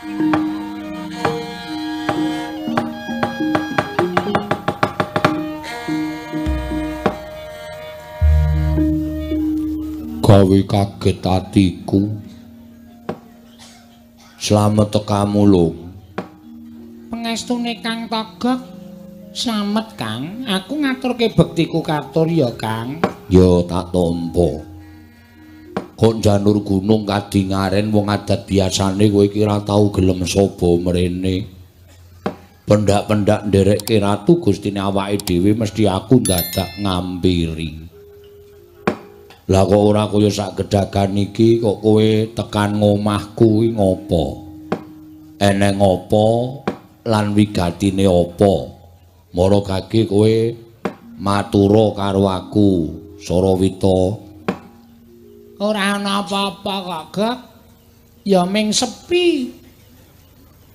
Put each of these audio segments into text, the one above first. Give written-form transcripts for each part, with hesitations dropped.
Gawe kaget atiku. Slamet tekamu lho. Pengestune Kang Togog. Slamet Kang, aku ngaturke bektiku katur ya Kang. Ya tak tampa. Kok janur gunung kadingaren wong adat biasane kowe iki ora tau gelem saba mrene. Pendak-pendak nderekke ratu gustine awake dhewe mesti aku dadak ngampiri. Lah kok ora kaya sak gedagan iki kok kowe tekan ngomahku iki ngopo? Eneng apa lan wigatine apa? Mara gage kowe matura karo aku, Sarawita. Ora ana apa-apa kok, Gok. Ya ming sepi.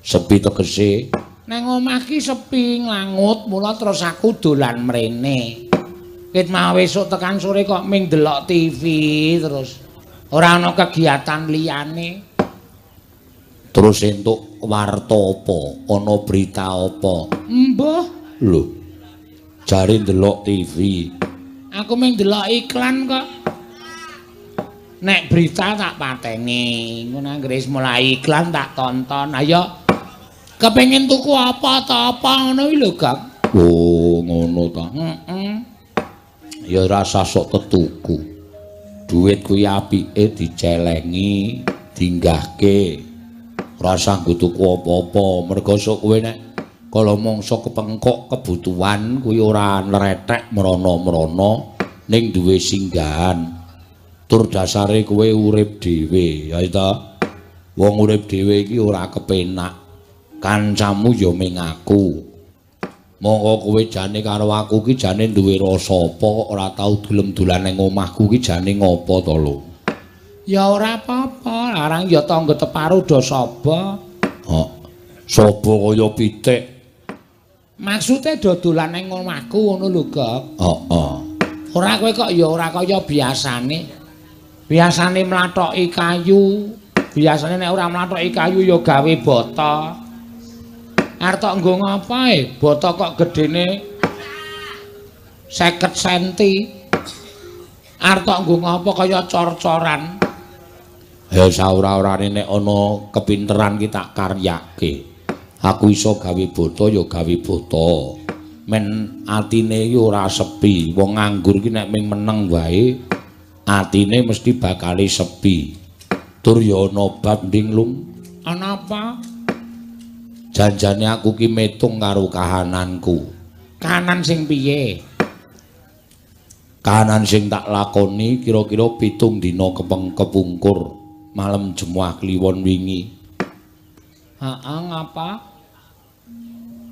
Sepi tegese? Nang omah ki sepi nglangut, mula terus aku dolan mrene. Ket mau esuk tekan sore kok ming delok TV terus. Ora ana kegiatan liyane. Terus entuk warta apa? Ana berita apa? Mbah. Lho. Jare ndelok TV. Aku ming ndelok iklan kok. Nek berita tak pateni, ngono anggere wis mulai iklan tak tonton. Ayo kepengin tuku apa ta apa ngono iki lho, Gak. Oh, ngono ta. Heeh. Ya rasa sok tetuku. Duit kuwi apike dicelengi, dinggahke. Rasa nggo tuku apa-apa, mergo sok kowe nek kala mangsa kepengkok kebutuhan kuwi ora nretek mrana-mrana ning duwe singgahan. Tur dasare kowe urip dhewe, ya ta? Wong urip dhewe iki ora kepenak. Kancamu ya ming aku. Monggo kowe jane karo aku ki jane duwe rasa apa kok ora tau gelem dolan ning omahku ki jane ngopo to lho? Ya ora apa-apa, larang ya tangga teparo do saba. Hok. Saba kaya pitik. Maksude do dolan ning omahku ngono lho, Gok. Heeh. Ora kowe kok ya ora kaya biasane. Biasane mlathoki kayu, biasane nek ora mlathoki kayu ya gawe bata. Arep tok nggo ngapa e? Bata kok gedene 50 senti. Arep tok nggo ngapa kaya cor-coran. Ya saora-orane nek ana kepinteran ki tak karyake. Aku iso gawe bata ya gawe bata. Men atine iki ora sepi. Wong nganggur ki nek ming meneng wae atine mesti bakale sepi. Tur ya ana bab nding lung. Ana apa? Janjane aku ki metung karo kahananku. Kahanan sing piye? Kahanan sing tak lakoni kira-kira 7 dina kepungkur malem Jemuah Kliwon wingi. Heeh, ngapa?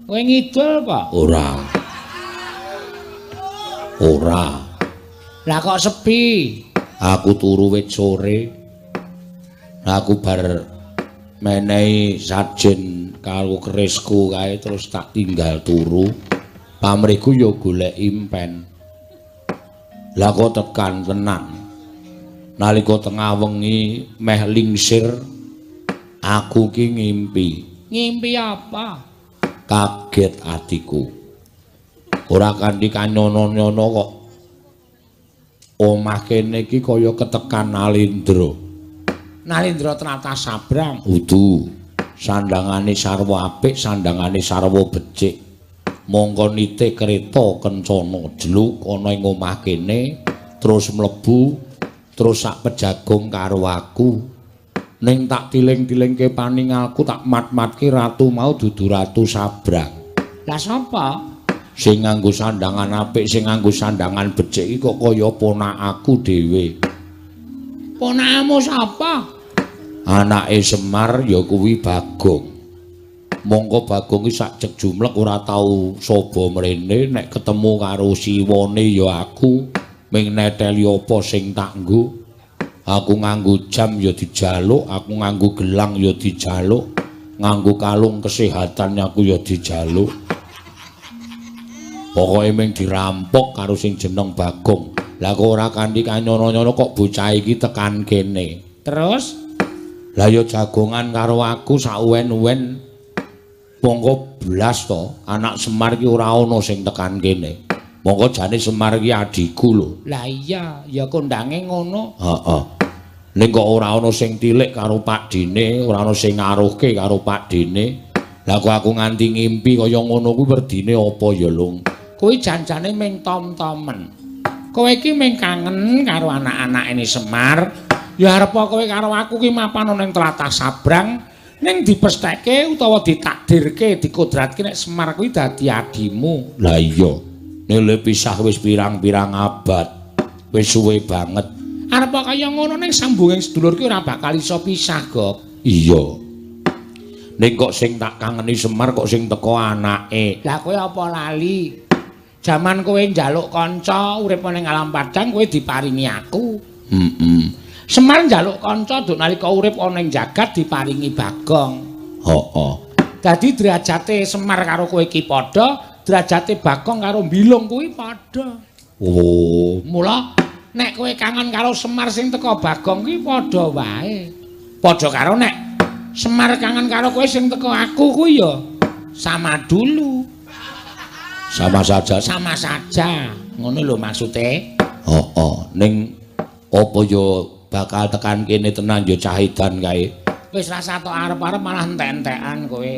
Kowe ngidul apa? Ora. Ora. Lah kok sepi? Aku turu wit sore. Aku bar menehi sajen karo kerisku kae terus tak tinggal turu. Pamrihku ya golek impen. Lah kok tekan tenan. Nalika tengah wengi meh lingsir aku ki ngimpi. Ngimpi apa? Kaget atiku. Ora kanthi kanyono-nyono kok omah kene iki kaya ketekan Nalindra. Nalindra tlatah Sabrang. Udu. Sandangane sarwa apik, sandangane sarwa becik. Mongko nite kereta kencana jeluk ana ing omah kene, terus mlebu, terus sak pejagong karo aku. Ning tak tiling-tilingke paningalku, tak mat-matke ratu mau dudu ratu Sabrang. Lah sapa? Sing nganggo sandangan apik, sing nganggo sandangan becik iki kok kaya ponakaku dhewe. Ponakmu sapa? Anake Semar ya kuwi Bagong. Mongko Bagong iki sak cek jumlek ora tau saba mrene, nek ketemu karo siwane ya aku ming neteli apa sing tak nggo. Aku nganggo jam ya dijaluk, aku nganggo gelang ya dijaluk, nganggo kalung kesehatan aku ya dijaluk. Pokoke ming dirampok karo sing jeneng Bagong. Lah kok ora kanthi kanyono-nyono kok bocah iki tekan kene. Terus Lah ya jagongan karo aku sauwen-uwen monggo blas to, anak Semar ki ora ana sing tekan kene. Monggo jane Semar ki adhiku lho. Lah iya, ya kondange ngono. Heeh. Ning kok ora ana sing tilik karo Pakdhene, ora ana sing ngaruhke karo Pakdhene. Lah kok aku nganti ngimpi kaya ngono kuwi werdine apa ya, Lung? Kuwi janjane ming tom-tomen. Kowe iki ming kangen karo anak-anake Semar. Ya arep kowe karo aku ki mapan ana ning tlatah Sabrang, ning dipestheke utawa ditakdirke, dikodratke nek Semar kuwi dadi adimu. Lah iya, nek pisah wis pirang-pirang abad, wis suwe banget. Arep kaya ngono ning sambunging sedulur ki ora bakal iso pisah, Gok. Iya. Ning kok sing tak kangeni Semar kok sing teko anake. Lah kowe apa lali? Jaman kowe njaluk kanca urip ning alam padang kowe diparingi aku. Heeh. Semar njaluk kanca nduk nalika urip ana ing jagat diparingi Bagong. Heeh. Dadi derajate Semar karo kowe iki padha, derajate Bagong karo Bilung kuwi padha. Oh, mula nek kowe kangen karo Semar sing teka Bagong kuwi padha wae. Padha karo nek Semar kangen karo kowe sing teka aku kuwi ya sama dulu. Sama saja, sama saja. Ngono lho maksude. Heeh, ning apa ya bakal tekan kene tenan ya cah edan kae. Wis rasa tok arep-arep malah entek-entekan kowe.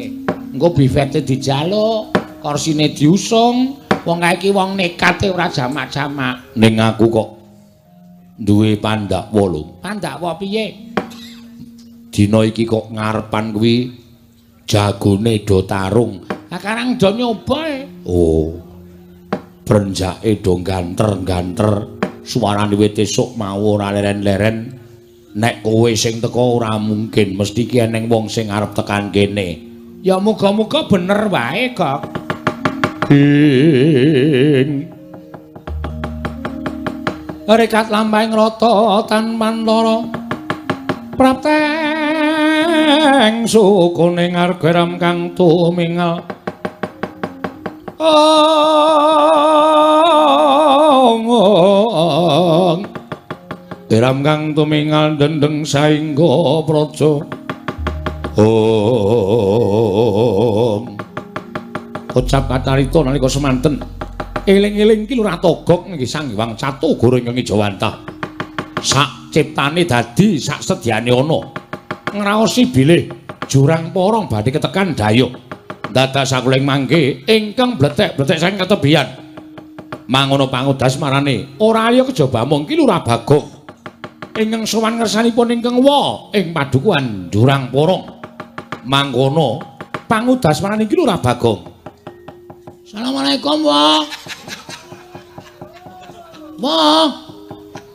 Engko bifete dijaluk, korsine diusung. Wong kae iki wong nekate ora jamak-jamak. Ning aku kok duwe pandakwa lho. Pandakwa piye? Dina iki kok ngarepan kuwi jagone do tarung. Lah karang do nyoba e. Oh. Brenjake do ganter-ganter. Suarane wit esuk mau ora leren-leren. Nek kowe sing teko ora mungkin, mesti ki eneng wong sing arep tekan kene. Ya muga-muga bener wae, Gok. Ing rekat lampahing rata tanpa lara prapteng sukune ngargeram kang tumingal. Ong geram kang tumingal dendeng saengga praja. Om ucap kacarita nalika semanten eling-eling ki Lurah Togok nggih Sang Hyang Catugara ingkang Ejawantah. Sak ciptane dadi sak sedyane ana ngraosi bilih jurang porong badhe ketekan dayoh dadak sakuling mangke ingkang bletek-bletek saking katebian. Mangono pangudas marane ora liya kejaba mung ki Lurah Bagong ingkang sowan ngersanipun ingkang wa ing padukuhan Jurang Porong. Mangkono pangudas marane ki Lurah Bagong. Assalamualaikum, Wa. Wa.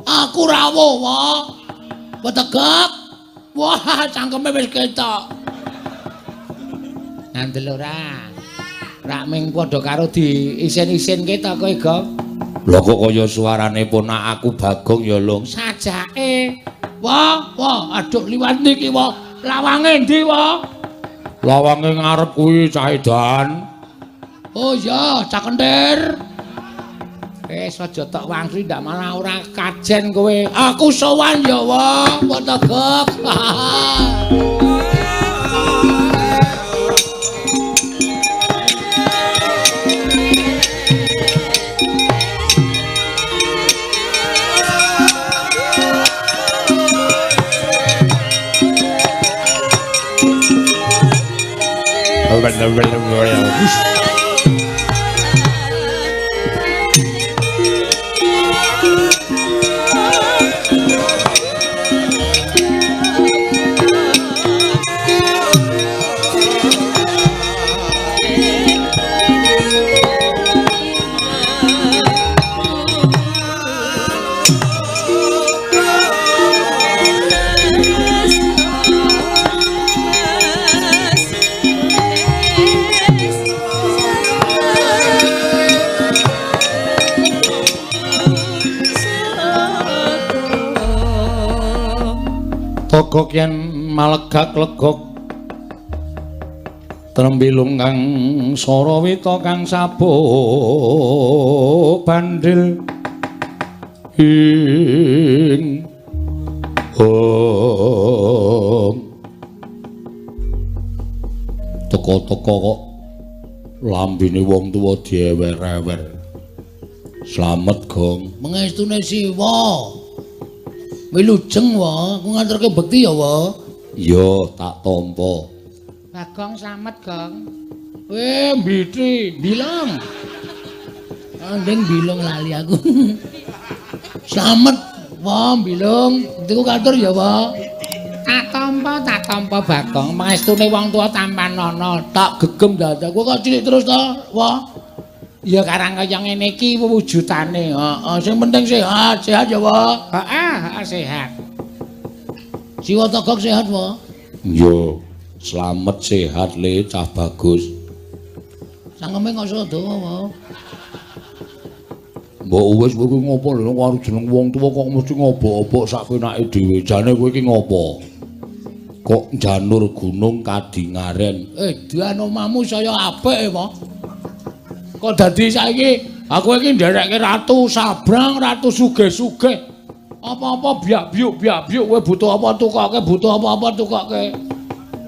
Aku rawuh, Wa. Petegak. Wah, cangkeme wis ketok. Ngandel ora? Rak ming padha karo diisin-isinke ta kowe, Gok? Lho kok kaya suarane ponak aku Bagong ya, Lung. Sajake. Wah, wah, aduh liwat niki, Wah. Lawange endi, Wah? Lawange ngarep kuwi cah edan. Oh iya, cah kentir. Wis aja tok wangsul ndak malah ora kajen kowe. Aku sowan ya, Wah, Petegak. Togok yen malegak legok trembilung kang sarawita kang sabuk bandil ing om. Teko-teko kok lambene wong tuwa diewer-ewer. Slamet, Gong. Mengestune Siwa. Wilujeng, wa. Aku nganterke bekti ya, wa. Iya, tak tampa. Bagong slamet, Gong. Mbiti, bilong. Andeng bilong lali aku. Slamet, wa, bilong. Bektiku katur ya, wa. Tak tampa Bagong. Mengestune wong tuwa tampanana. Tak gegem dadak. Kowe kok cilik terus to, wa? Ya karang kaya ngene iki wujudane. Heeh, sing penting sehat, sehat ya, wa. Heeh, sehat. Siwa Togok sehat, wa? Iya, slamet sehat le cah bagus. Cangkeme kok iso dawa, wa. Mbok wis kowe ngopo lho karo jeneng wong tuwa kok mesti ngobok-obok sak penake dhewe. Jane kowe iki ngopo? Kok janur gunung kadingaren. Edan omahmu saya apik, wa. Kok dadi saiki aku iki nderekke ratu sabrang, ratu sugih-sugih. Apa-apa biak-biuk biak-biuk kowe butuh apa tukoke, butuh apa-apa tukoke.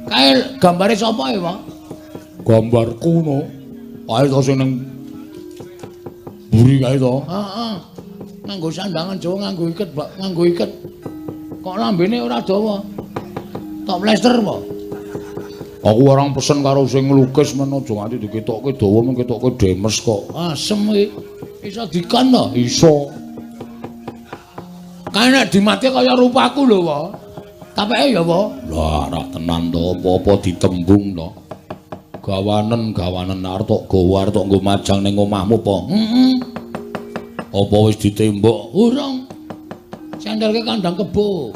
Kae gambare sapa ya, Pak? Gambarku no. Kae to sing ning mburi kae to. Heeh. Nganggo sandangan Jawa, nganggo iket, Pak, nganggo iket. Kok lambene ora dawa? Tok plester, Pak. Aku orang pesen karo sing nglukis men aja nganti diketokke dawa men ketokke demes kok. Asem iki. Iso dikon to? Iso. Kae nek dimati kaya rupaku lho, Pak. Tapeke ya, Pak. Lah, ora tenan to, apa-apa ditembung to. Gawanen-gawanen arep tok gawa arep tok nggo majang ning omahmu apa? Heeh. Apa wis ditembok? Urung. Sendelke kandang kebo.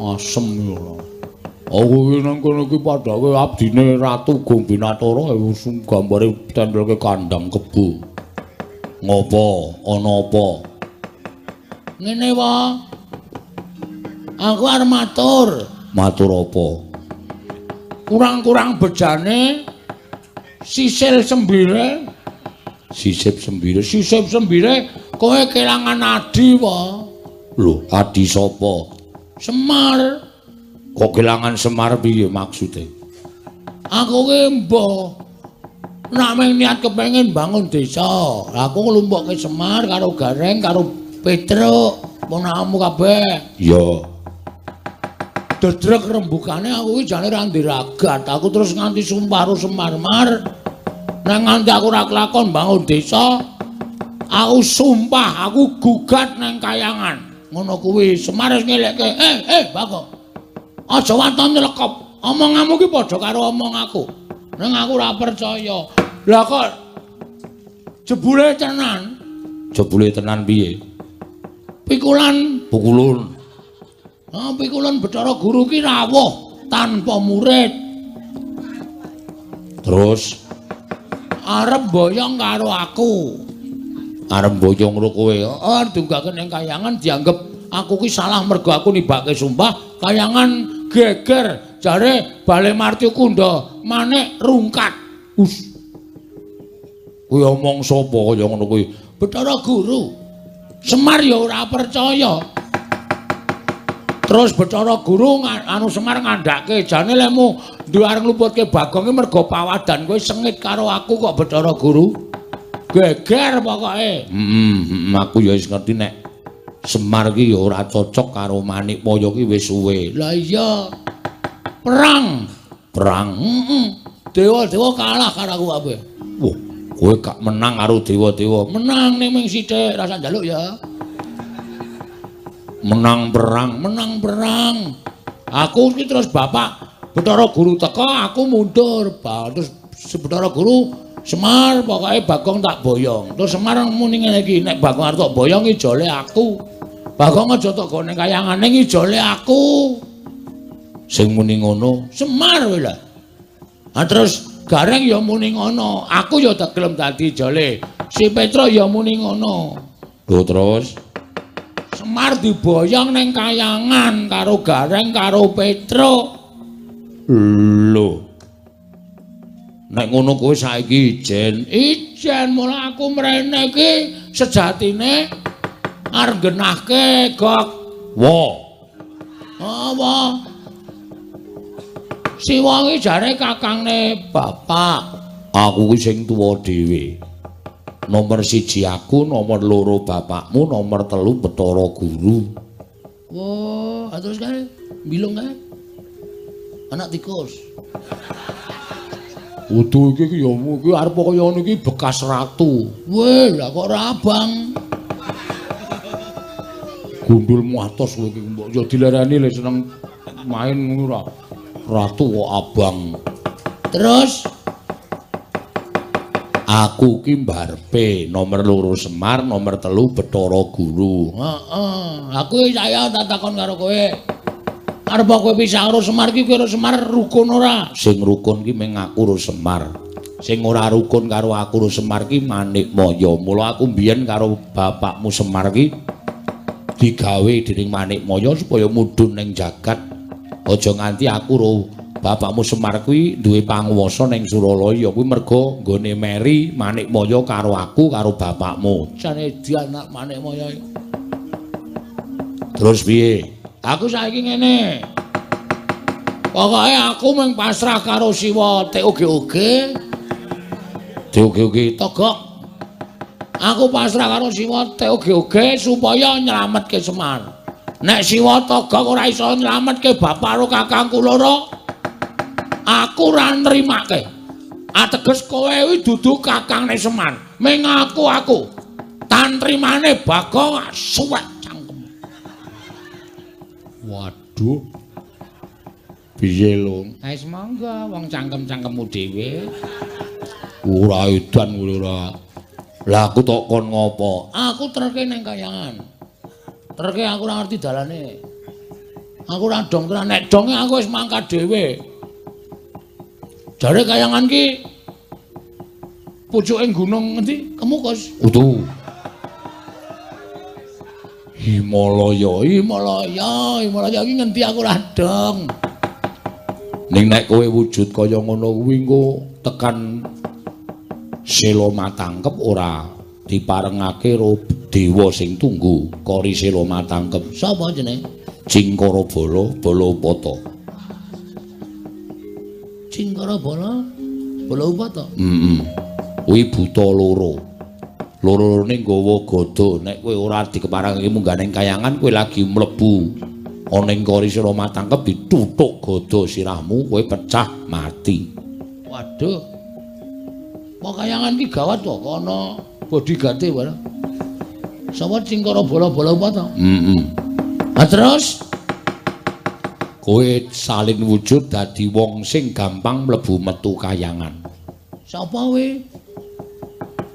Asem ya ora. Aku iki nang kono iki padake abdine Ratu Gombinatara wis gambare tendelke kandang kebo. Ngopo? Ana apa? Ngene, Pak. Aku arep matur. Matur apa? Kurang-kurang bejane sisil sembire, sisip sembire, sisip sembire kowe kelangan adi, Pak. Lho, adi sapa? Semar. Kok kelangan Semar piye maksude? Aku ki mbah. Nek mung niat kepengin bangun desa, aku nglumpukke Semar karo Gareng karo Petruk, ponakanmu kabeh. Iya. Dedrek rembugane aku iki jane ora ndiragat. Aku terus nganti sumpah karo Semar-mar. Nek nganti aku ora kelakon bangun desa, aku sumpah aku gugat nang kayangan. Ngono kuwi Semar wis ngelekke, Bagong. Aja waton nyelekop. Omonganmu ki padha karo omong aku. Nang aku ora percaya. Lah kok jebule tenan? Jebule tenan piye? Pikulan pukulun. Ah, pikulan Bathara Guru ki rawuh tanpa murid. Terus arep boyong karo aku. Arep boyong karo kowe? Heeh, dunggake ning kayangan dianggep aku ki salah mergo aku nibake sumpah. Kayangan geger jare Bale Marti Kunda manik rungkat. Us. Kuwi omong sapa kaya ngono kuwi? Bathara Guru. Semar ya ora percaya. Terus Bathara Guru anu Semar ngandhake jane lemu duwe arep ngluputke Bagong ki mergo pawadan kowe sengit karo aku kok Bathara Guru. Geger pokoke. Heeh, aku ya wis ngerti nek Semar ki ya ora cocok karo Manikmaya ki wis suwe. Lah iya. Perang. Perang. Heeh. Dewa-dewa kalah karo aku kabeh. Wah, kowe gak menang karo dewa-dewa. Menang ning ming sithik, rasa njaluk ya. Menang perang, menang perang. Aku iki terus bapak Bathara Guru teko, aku mundur. Terus Bathara Guru Semar pokoke Bagong tak boyong. Terus Semar muni ngene iki, nek Bagong arep tak boyong ijole aku. Bagong aja tok gone kayangane ijole aku. Sing muni ngono Semar kowe lho. Ha terus Gareng ya muni ngono, aku ya tak gelem dadi ijole. Si Petruk ya muni ngono. Lho terus Semar diboyong ning kayangan karo Gareng karo Petruk. Lho. Nek ngono kowe saiki ijen. Ijen mula aku mrene iki sejatine arep nggenahke Gok. Wa. Apa? Siwa iki jare kakangne bapak. Aku kuwi sing tuwa dhewe. Nomor 1 aku, nomor 2 bapakmu, nomor 3 Bathara Guru. Wah, terus kae bilung kae. Anak tikus. Udu iki ya iki arep kaya ngono iki bekas ratu. Weh, lah kok ora abang. Gundulmu atos kowe iki mbok ya dilereni le seneng main ngono ora. Ratu kok abang. Terus aku ki mbarepe nomor 2 Semar, nomor 3 Bathara Guru. Heeh, aku saya tak takon karo kowe. Arep kowe pisah karo Semar ki kowe karo Semar rukun ora? Sing rukun ki mung aku karo Semar. Sing ora rukun karo aku karo Semar ki Manikmaya. Mula aku mbiyen karo bapakmu Semar ki digawe dening Manikmaya supaya mudhun ning jagat. Aja nganti aku karo bapakmu Semar kuwi duwe panguwasa ning Suralaya kuwi merga nggone meri Manikmaya karo aku karo bapakmu. Jane anak Manikmaya. Terus piye? Aku saiki ngene. Pokoke aku mung pasrah karo Siwa TOGOG. TOGOG Togok. Aku pasrah karo Siwa TOGOG supaya nyelametke Semar. Nek Siwa Togok ora iso nyelametke bapak karo kakangku loro, aku ora nrimake. Ateges kowe kuwi dudu kakangne Semar. Ming aku. Tantrimane Bagong suwek cangkem. Waduh. Piye lho? Wis monggo wong cangkem-cangkemmu dhewe. Ora edan kowe ora. Lah aku tok kon ngopo? Aku terke ning kayangan. Terke aku ora ngerti dalane. Aku ora dong tenan, nek donge aku wis mangkat dhewe. Jare kayangan ki pucuke gunung ngendi? Kemukus. Utuh. Himalaya, Himalaya, Himalaya iki ngendi aku ora dong. Ning nek kowe wujud kaya ngono kuwi engko tekan Sela Matangkep ora diparengake karo dewa sing tunggu kori Sela Matangkep. Sapa jenenge? Cingkara Bala, Bala Upata. Cingkara Bala, Bala Upata. Heeh. Kuwi buta loro. Loro-lorone nggawa gada. Nek kowe ora dikeparengake munggah ning kayangan, kowe lagi mlebu ana ing kori Sela Matangkep dituthuk gada sirahmu, kowe pecah mati. Waduh. Kok kayangan ki gawat to, ana bodyguard-e barang. Sapa Cingkara Bala, Bala Upata? Heeh. Ha terus kowe salin wujud dadi wong sing gampang mlebu metu kayangan. Sapa kowe?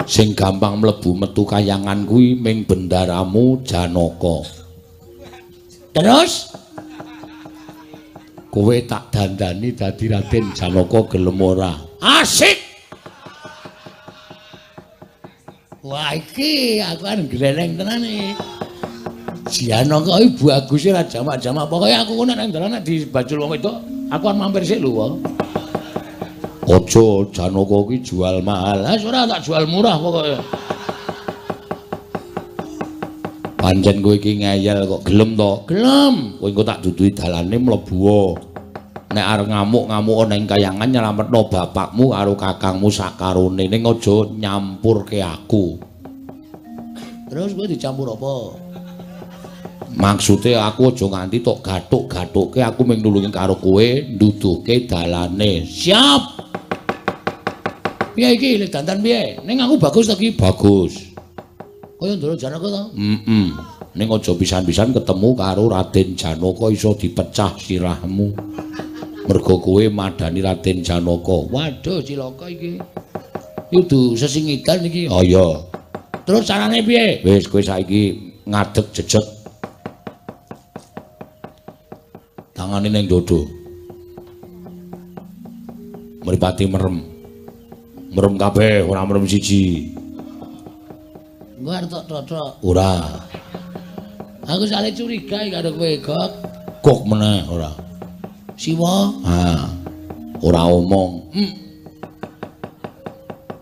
Sing gampang mlebu metu kayangan kuwi ming bendaramu Janaka. Terus kowe tak dandani dadi Raden Janaka gelem ora? Asik. Wah iki aku kan gleneng tenan iki. Janaka iki baguse ra jamak-jamak. Pokoke aku nek nang dalan nek dibajul wong wedok, aku kan mampir sik lho wae. Aja Janaka ki jual mahal. Lah ora tak jual murah pokoke. Pancen kowe iki ngeyel kok gelem to? Gelem. Kowe engko tak duduhi dalane mlebu. Nek arep ngamuk-ngamuk ning kayangan nyelametno bapakmu karo kakangmu sakarone, ning aja nyampurke aku. Terus kowe dicampur apa? Maksude aku aja nganti tok gathuk-gathukke, aku mung nulungi karo kowe nduduhke dalane. Siap. Piye iki lek dandan piye? Ning aku bagus ta iki? Bagus. Kaya Ndara Janaka to? Heeh. Ning aja pisan-pisan ketemu karo Raden Janaka iso dipecah sirahmu. Mergo kowe madani Raden Janaka. Waduh cilaka iki. Iki kudu sesingidan iki. Oh iya. Terus carane piye? Wis kowe saiki ngadeg jejeg. Tangane ning dodo. Mripate merem. Merem kabeh, ora merem siji. Engko arep tok totok. Ora. Aku sale curiga iki karo kowe, Gok. Gok meneh ora. Siwa. Ha. Ora omong.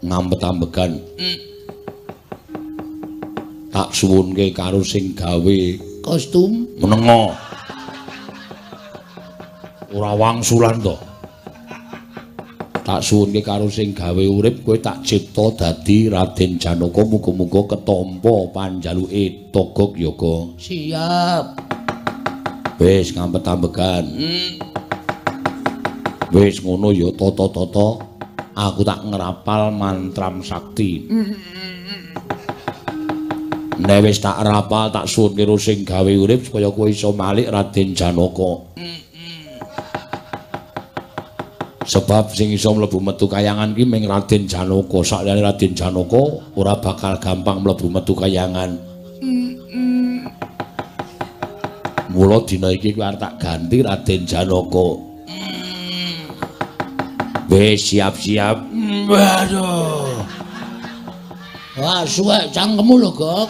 Ngampet-ambegan. Tak suwunke karo sing gawe kostum menengo. Ora wangsulan to. Tak suwunke karo sing gawe urip kowe tak cipta dadi Raden Janaka, muga-muga ketampa panjaluke Togog Yoga. Siap. Wis ngampet-ambegan. Wis ngono ya tata-tata, aku tak ngrapal mantram sakti. Nek wis tak rapal tak suwunke karo sing gawe urip supaya kowe iso malik Raden Janaka. Sebab sing iso mlebu metu kayangan ki ming Raden Janaka. Sakliyane Raden Janaka ora bakal gampang mlebu metu kayangan. Mula dina iki kowe arep tak ganti Raden Janaka. Wis siap-siap. Waduh. Wah, suwek cangkemmu lho, Gok.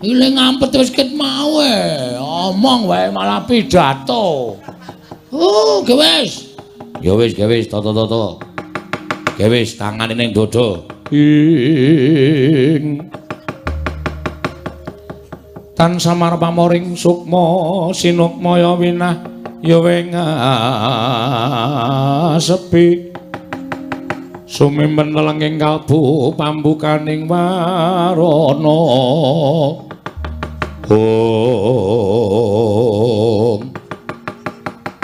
Ile ngampet wis ket mau e. Omong wae malah pidato. Oh, wis. Ya wis, wis, toto-toto. Ya wis, tangane ning dodo. Ing tan samar pamoring sukma sinukmaya winah ya sepi sumimpen lenging kalbu pambukaning warana. Om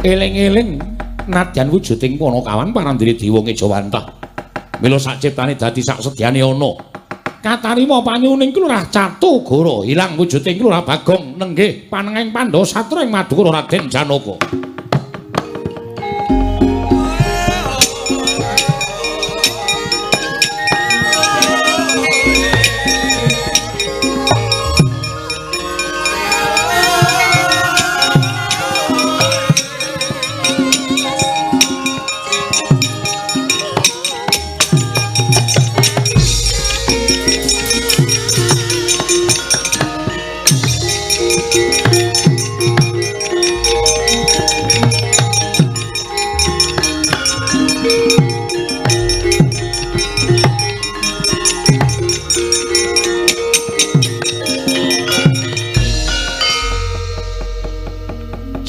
eling-eling nadyan wujuding Panakawan parandene dewa ngejawantah mila sakciptane dadi sak sedyane ana katarima panyuning Kelurah Catugara ilang wujuding Kelurah Bagong nenggih panenging Pandhawa satra ing Madukara Raden Janaka.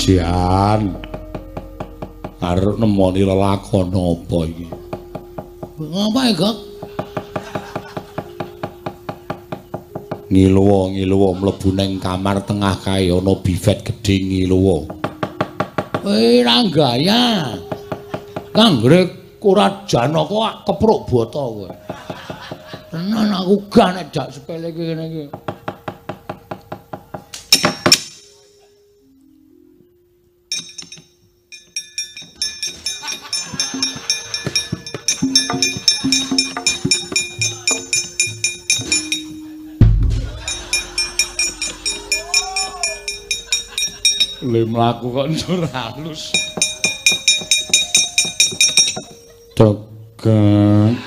Jan arep nemoni lelakon apa iki? Ngapa iki, Gok? Ngiluwa-ngiluwa mlebu nang kamar tengah kae ana bifet gedhe ngiluwa. Kowe ra gaya. Kanggre ora Janaka kepruk bata kowe. Tenan aku gak nek dak sepele kene iki. Le mlaku kok njur halus. Tegang.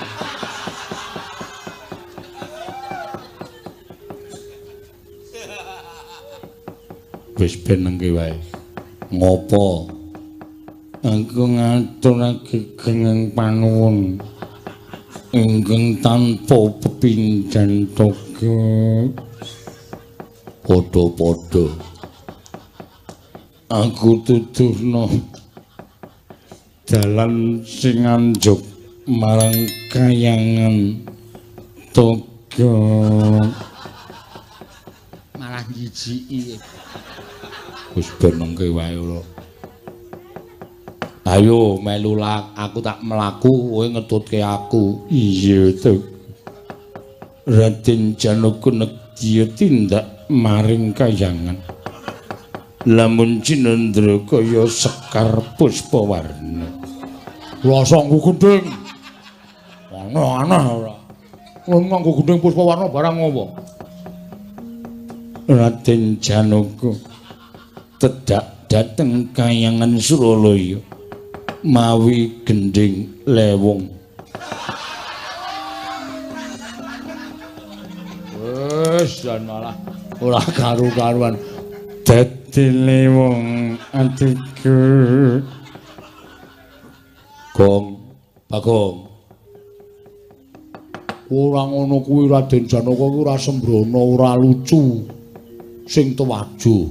Wis ben nengke wae. Ngopo? Aku ngaturake kenging panuwun ingkang tanpa pepindhan toga. Padha-padha. Aku tuduhno dalan sing anjuk marang kayangan toga. Malah jijiki. Wis ben nengke wae ora. Ayo melu aku tak mlaku kowe ngetutke aku. Iya to. Raden Janaka nedya tindak maring kayangan. Lamun cinendra kaya sekar puspawarna. Rasa nggo gendhing. Aneh-aneh ora. Kowe nganggo gendhing puspawarna barang apa? Raden Janaka tedak dhateng kayangan Suralaya mawi gendhing lewung. Wis jan malah ora karu-karuan. Dadi lewung atiku. Gong, Bagong. Ora ngono kuwi Raden Janaka kuwi ora sembrono, ora lucu. Sing tuwajo.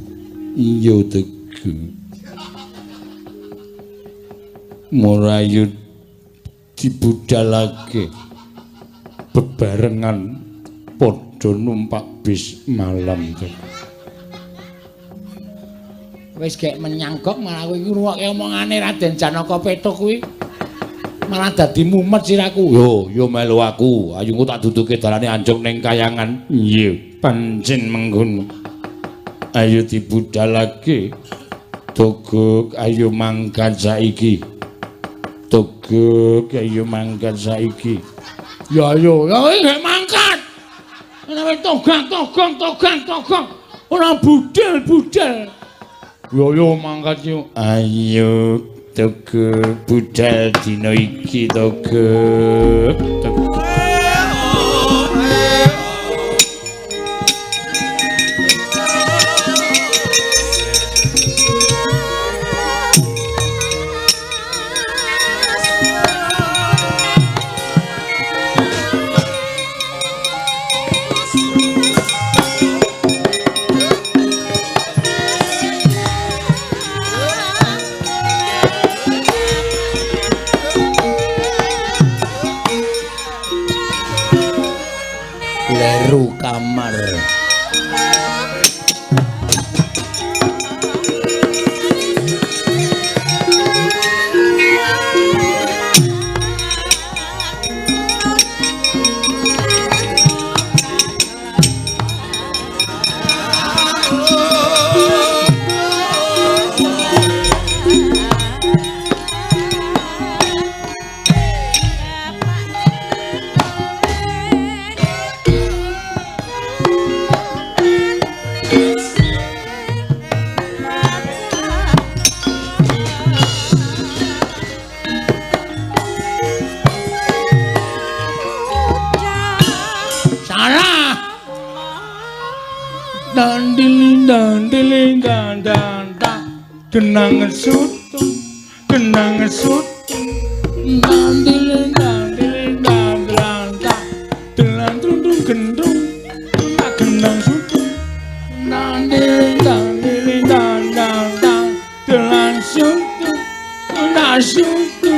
Iya tegu. Murayu Dibudalake bebarengan padha numpak bis malam. Wis gek menyang gok malah kowe iki ngrungokke omongane Raden Janaka Petuk kuwi. Malah dadi mumet siraku. Yo, yo melu aku. Ayo engko tak duduke dalane anjung ning kayangan. Iya, pancen mengkono. Ayo dibudalake. Togok ayo mangkat saiki. Togok ayo mangkat saiki. Ya ayo, ya gek mangkat. Ora togak togong togak togong. Ora budal-budal. Yo yo mangkat yo. Ayo Togok budal dina iki Togok. Togok. Kleru kamar. Kenang sutu, kenang sutu, dandil dandil dandil dandil tung gendung, kenang sutu, dandil dandil dandil dandil sutu, kenang sutu,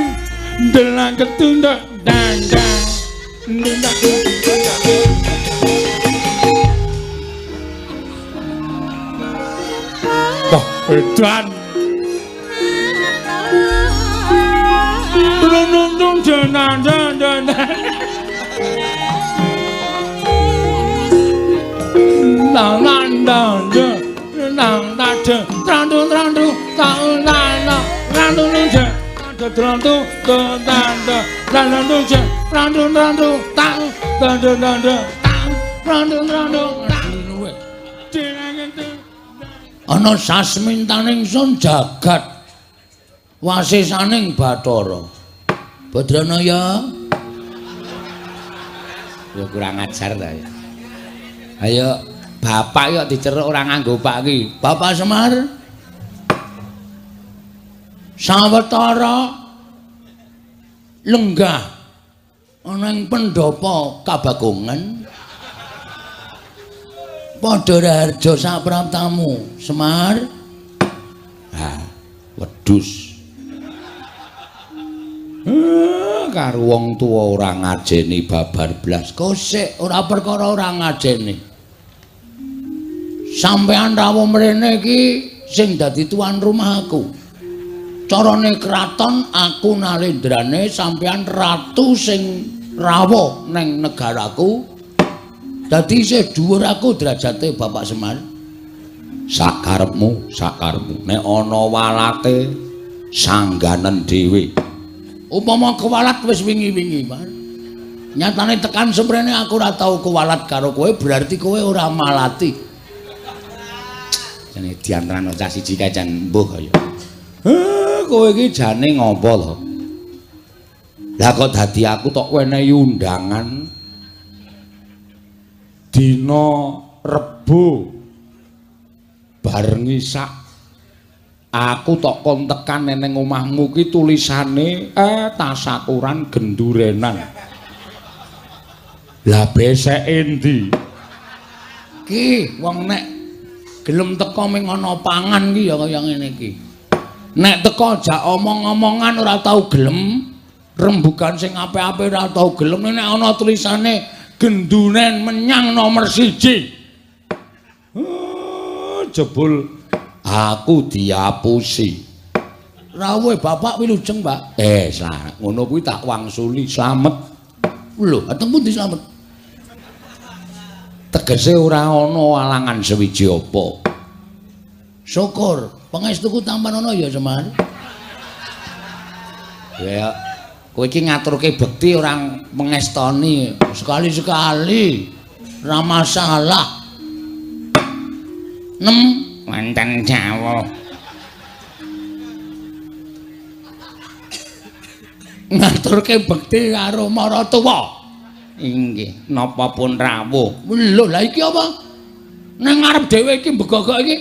dandil ketunda dandil. Wah, edan. Ana sasmintaning sun jagat wasisaning Bathara. Badrana ya. Ya kurang ajar ta ya. Ayo bapak yo diceruk ora nganggo pak iki. Bapak Semar. Sawetara lenggah ana ing pendhapa Kabagongan. Padha raharja sapraptamu, Semar. Ha, wedhus. Karo wong tuwa ora ngajeni babar blas. Kosek ora perkara ora ngajeni. Sampeyan rawuh mrene iki sing dadi tuan rumah aku. Carane kraton aku nalendrane sampeyan ratu sing rawuh neng negaraku. Dadi isih dhuwur aku derajate Bapak Semar. Sakarepmu, sakarepmu. Nek ana walate sangganen dhewe. Upama kewalat wis wingi-wingi, Mas. Nyatane tekan semrene aku ora tau kewalat karo kowe, berarti kowe ora malati. Jane diantarane cah siji kae jan mbuh kaya. Kowe iki jane ngopo to? Lah kok dadi aku tok wenehi undangan dina Rebo bareng isak aku tok kon tekan neng omahmu ki tulisane tasakuran gendurenan. Lah beseke endi? Ki wong nek gelem teko ming ana pangan ki ya kaya ngene iki. Nek teko jak omong-omongan ora tau gelem. Rembugan sing apik-apik ora tau gelem nek ana tulisane gendunen menyang nomor 1. Jebul aku diapusi. Rawuhe bapak wilujeng, Pak. Ngono kuwi tak wangsuli slamet. Lho, ateng pundi slamet? Tegese ora ana alangan sewiji apa. Syukur, pangestuku tampan ana ya, Semar. Ya, kowe iki ngaturke bekti ora mengestoni. Sekali-sekali ora masalah. Nem wonten jawuh. Ngaturke bekti karo maratuwa. Inggih, napa pun rawuh. Lho, lha iki apa? Nang ngarep dhewe iki mbegogok iki.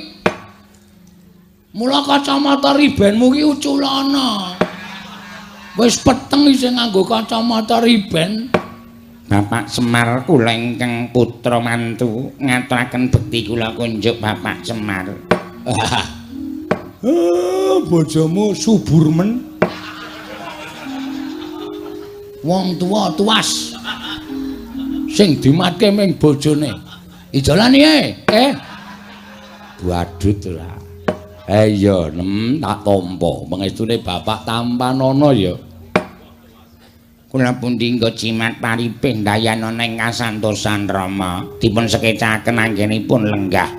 Mula kacamata ribenmu iki uculana. Wis peteng isih nganggo kacamata riben. Bapak Semar kula ingkang putra mantu ngaturaken bekti kula kunjuk Bapak Semar. Bojomu subur men. Wong tuwa tuas. Sing dimatke ming bojone. Ijolan piye? Badut ora. Iya, nem tak tampa. Pangestune bapak tampanana ya. Kula pundi nggo jimat paripih dayanana ing kasantosan Rama. Dipun sekecaken anggenipun lenggah.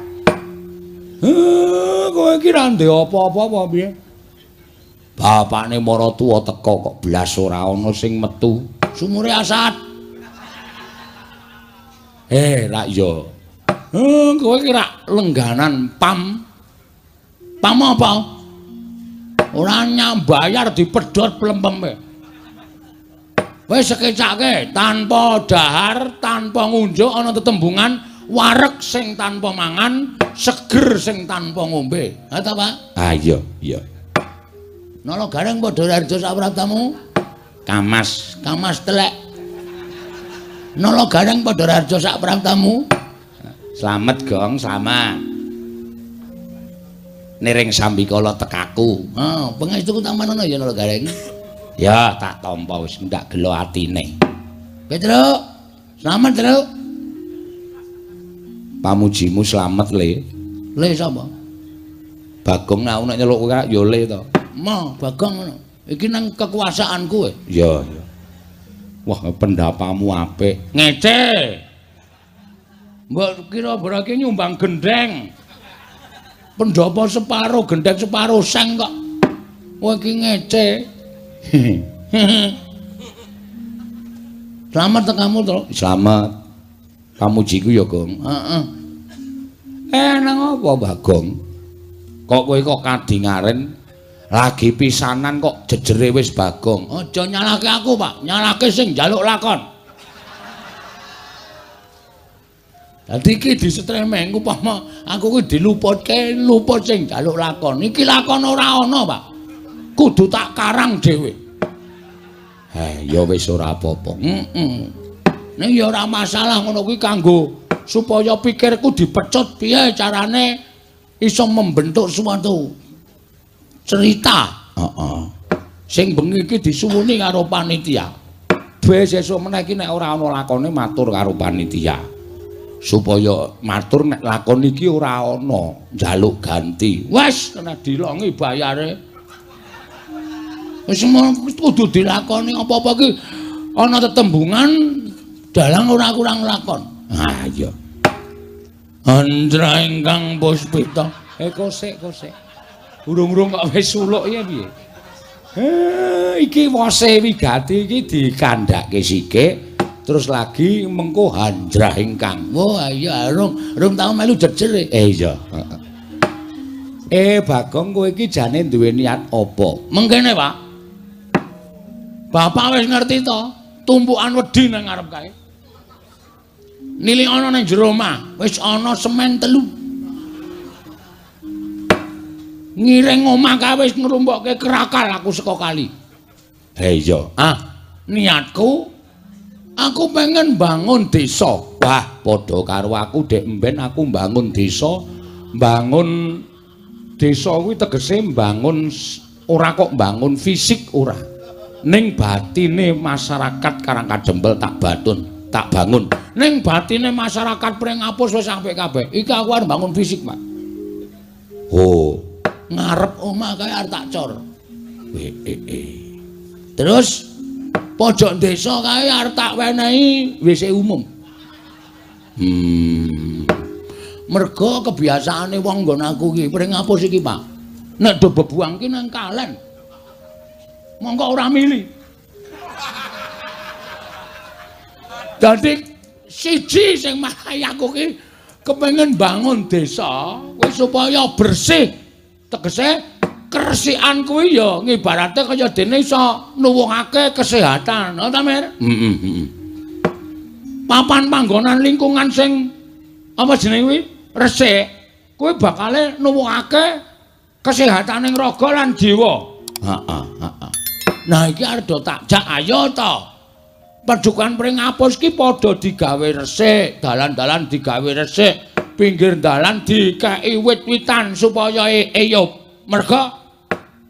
Kowe iki ra ndek apa-apa apa piye? Bapakne maratuwa teka kok blas ora ana sing metu. Sumure asat. Rak ya. Kowe iki rak lengganan pam. Pam apa? Ora nyambayar dipedhot plempeme. Wis sekecake tanpa dahar, tanpa ngunjuk ana tetembungan wareg sing tanpa mangan, seger sing tanpa ngombe. Ha ta, Pak? Ah iya, iya. Nala Gareng padha harja sapraptamu? Kamas, kamas telek. Nala Gareng padha harja sapraptamu? Slamet, Gong, slamet. Niring sambikala tekaku. Ha, pangestuku tampanana ya Nala Gareng. Ya, tak tampa wis ndak gelo atine. Petruk, slamet, Truk. Pamujimu slamet, Le. Le sapa? Bagong nek nek nyeluk kowe ya Le to. Ma, Bagong ngono. Iki nang kekuasaanku e. Iya, iya. Wah, pendapamu apik. Ngece. Mbok kira berarti nyumbang gendheng. Pendhapa separo gendheng separo seng kok. Kowe iki ngece. Slamet tekamu, Truk. Slamet. Pamujiku ya, Gong. Heeh. Nang apa, Bagong? Kok kowe kok kadingaren lagi pisanan kok jejere wis Bagong. Aja nyalahke aku, Pak. Nyalahke sing njaluk lakon. Dadi iki disetremeng upama aku kuwi diluputke, luput sing njaluk lakon. Iki lakon ora ana, Pak. Kudu tak karang dhewe. Ya wis ora apa-apa. Heeh. Ning ya ora masalah ngono kuwi kanggo supaya pikirku dipecut piye carane iso membentuk suatu cerita. Heeh. Sing bengi iki disuwuni karo panitia. Besok meneh iki nek ora ana lakone matur karo panitia. Supaya matur nek lakon iki ora ana, njaluk ganti. Wes kena dilongi bayare. Wis kudu dilakoni apa-apa iki ana tetembungan dalang ora kurang lakon. Ah iya. Andra ingkang puspita. Kosek kosek. Urung-urung kok wis suluk ya piye? Iki wose wigati iki dikandhake sithik terus lagi mengko handrah ingkang. Wah iya rung tau melu jejer. Iya. Bagong kowe iki jane duwe niat apa? Mengkene, Pak. Bapak wis ngerti to, tumpukan wedi nang ngarep kae. Nilik ana nang jero omah, wis ana semen 3. Ngiring omah kae wis ngrumpokke krakal aku saka kali. Iya. Ah, niatku aku pengen bangun desa. Wah, padha karo aku dek mben aku bangun desa. Bangun desa kuwi tegese bangun ora kok bangun fisik ora. Ning batine masyarakat Karangkadempel tak batun, tak bangun. Ning batine masyarakat Pringapus wis apik kabeh. Iki aku arep bangun fisik, Pak. Oh, ngarep omah kae arep tak cor. Terus pojok desa kae arep tak wenehi WC umum. Mergo kebiasaane wong nggon aku iki Pringapus iki, Pak. Nek do bebuang ki nang kalen. Mongko ora mili. Dadi siji sing marai aku ki kepengin bangun desa kuwi supaya bersih. Tegese keresikan kuwi ya ngibarate kaya dene iso nuwuhake kesehatan, ngono ta, Mir? Heeh, Papan panggonan lingkungan sing apa jenenge kuwi resik, kuwi bakale nuwuhake kesehataning raga lan jiwa. Heeh, heeh. Nah iki arep do tak jak ayo to. Padukan Pringapus ki padha digawe resik, dalan-dalan digawe resik, pinggir dalan dikeki wit-witan supaya eyup. Merga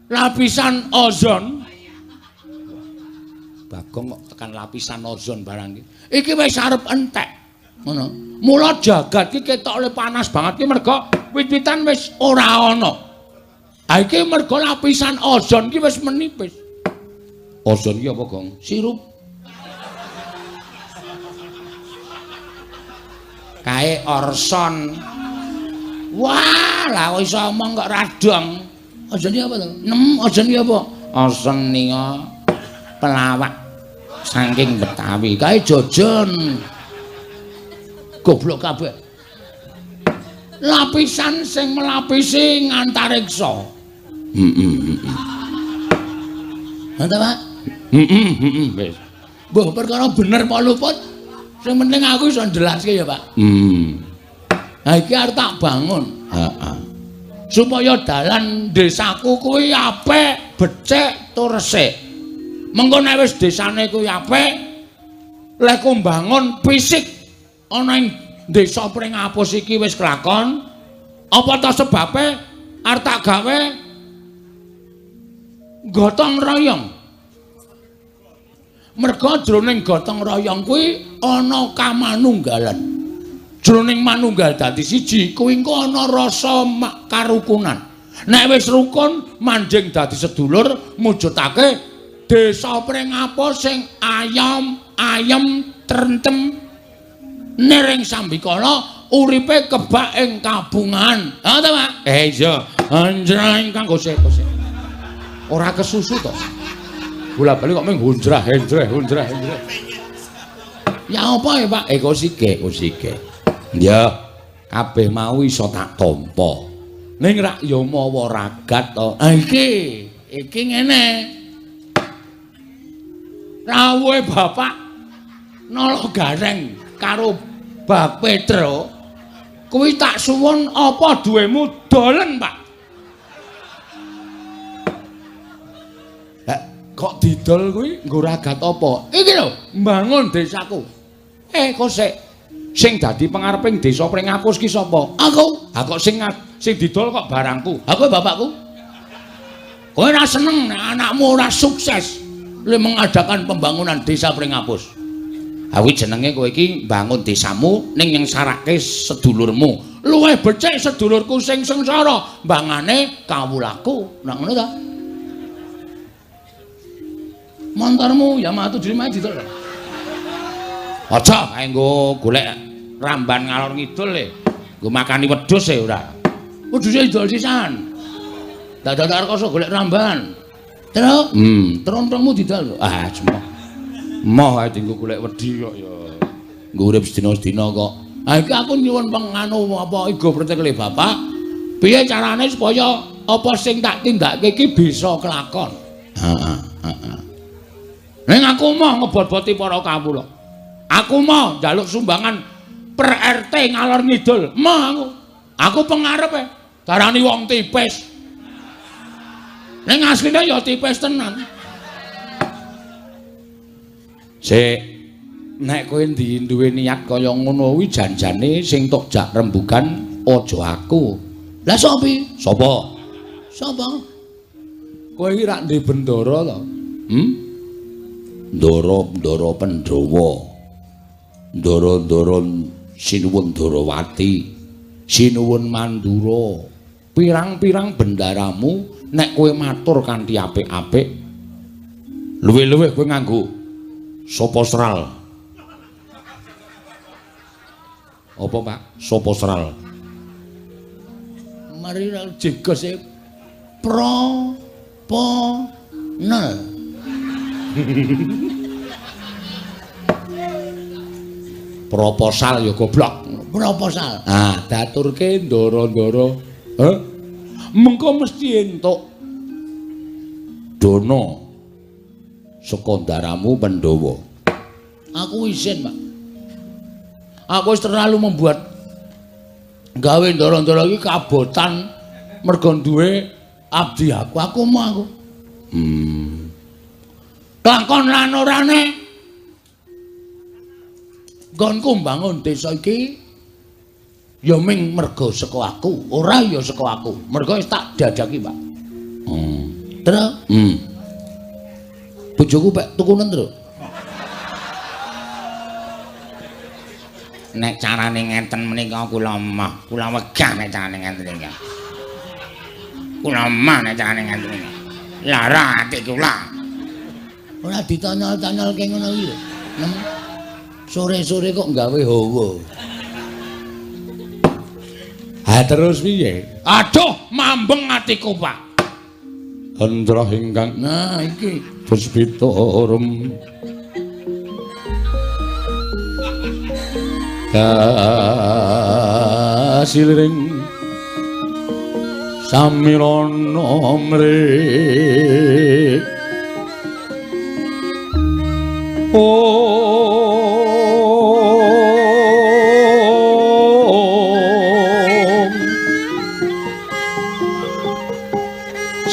lapisan ozon Bagong kok tekan lapisan ozon barang iki. Iki wis arep entek. Ngono. Mula jagat ki ketok le panas banget ki merga wit-witan wis ora ana. Ha iki merga lapisan ozon ki wis menipis. Ozon ki apa, Gong? Sirup. Kae orson. Wah, lah iso omong kok radong. Ozon ki apa to? Nem, ozon ki apa? Ozon nika pelawak saking Betawi. Kae jojon. Goblok kabeh. Lapisan sing melapisi ngantariksa. Heeh, heeh. Ngono ta, Pak? Heeh, heeh, wis. Mbah perkara bener apa luput? Sing penting aku iso njelaske ya, Pak. Ha iki arep tak bangun. Heeh. Supaya dalan desaku kuwi apik, becik tur resik. Mengko nek wis desane kuwi apik, lek mbangun fisik ana ing desa Pringapus iki wis kelakon, apa ta sebabe arep tak gawe gotong royong. Merga jroning gotong royong kuwi ana kamanunggalan. Jroning manunggal dadi siji kuwi engko ana rasa karukunan. Nek wis rukun manjing dadi sedulur mujudake desa Pringapus sing ayom ayem trentem nering sambikala uripe kebak ing kabungan. Ha ta, Pak? Iya. Anjrah ingkang kosek-kosek. Ora kesusu to. Bola-bali kok mung hunjrah henjreh hunjrah henjreh. Ya apa ya, Pak? Kosike, kosike. Ya, kabeh mau iso tak tampa. Ning rak ya mawa ragat to. Ha iki, iki ngene. Rawuhe Bapak Nala Gareng karo Bak Petro kuwi tak suwun apa duwemu dolen, Pak. Kok didol kuwi nggo ragat apa? Iki lho, mbangun desaku. Kosek. Sing dadi pengareping desa Pringapus ki sapa? Aku. Ha kok sing didol kok barangku. Ha kowe bapakku. Kowe ora seneng nek anakmu ora sukses le mengadakan pembangunan desa Pringapus. Ha kuwi jenenge kowe iki mbangun desamu ning nyengsarake sedulurmu. Luwih becik sedulurku sing sengsara mbangane kawulaku. Nah ngono ta? Montormu Yamaha 75 didol. Aja kae nggo golek ramban ngalor ngidul le. Nggo makani wedhus e ora. Wedhuse didol sisan. Dadak rekoso golek ramban. Terus, trontongmu didol. Ah, cemoh. Moh ae dienggo golek wedhi kok ya. Nggo urip sedina-sedina kok. Ha iki aku nyuwun penganu apa igo pretekle bapak. Piye carane supaya apa sing tak tindakake iki bisa kelakon? Heeh, heeh. Ning aku moh ngebot-boti para kawula. Aku moh njaluk sumbangan per RT ngalor ngidul. Moh aku. Aku pengarepe darani wong tipis. Ning asline ya tipis tenan. Sik, nek kowe duwe niat kaya ngono kuwi janjane sing tok jak rembugan aja aku. Lah sapa? Sapa? Sapa? Kowe iki rak ndek bendara to? Ndara-ndara Pandhawa, ndara-ndara Sinuwun Darawati, Sinuwun Mandura, pirang-pirang bendaramu nek kowe matur kanthi apik-apik, luwih-luwih kowe nganggo sapa sral. Apa, Pak? Sapa sral? Mari jegose pro po nel. Proposal ya goblok. Proposal. Ah, daturke ndara-ndara. Heh. Mengko mesti entuk dana saka ndaramu Pandhawa. Aku isin, Pak. Aku wis terlalu membuat gawe ndara-ndara iki kabotan mergo duwe abdi aku. Aku mau aku. Lakon lan orane nggonku mbangun desa iki ya ming mergo saka aku, ora ya saka aku. Mergo wis tak dadaki, Pak. Terus? Bojoku pek tukunen, Tru. Nek carane ngenten menika kula emoh, kula wegah nek carane ngenten iki. Kula emoh nek carane ngenten iki. Lara ati kula. Ora ditanyol-tanyolke ngono iki lho. Sore-sore kok gawe hawa. Ha terus piye? Aduh, mambeng atiku, Pak. Hendra ingkang nah iki puspita rum kasiliring samirana mrik om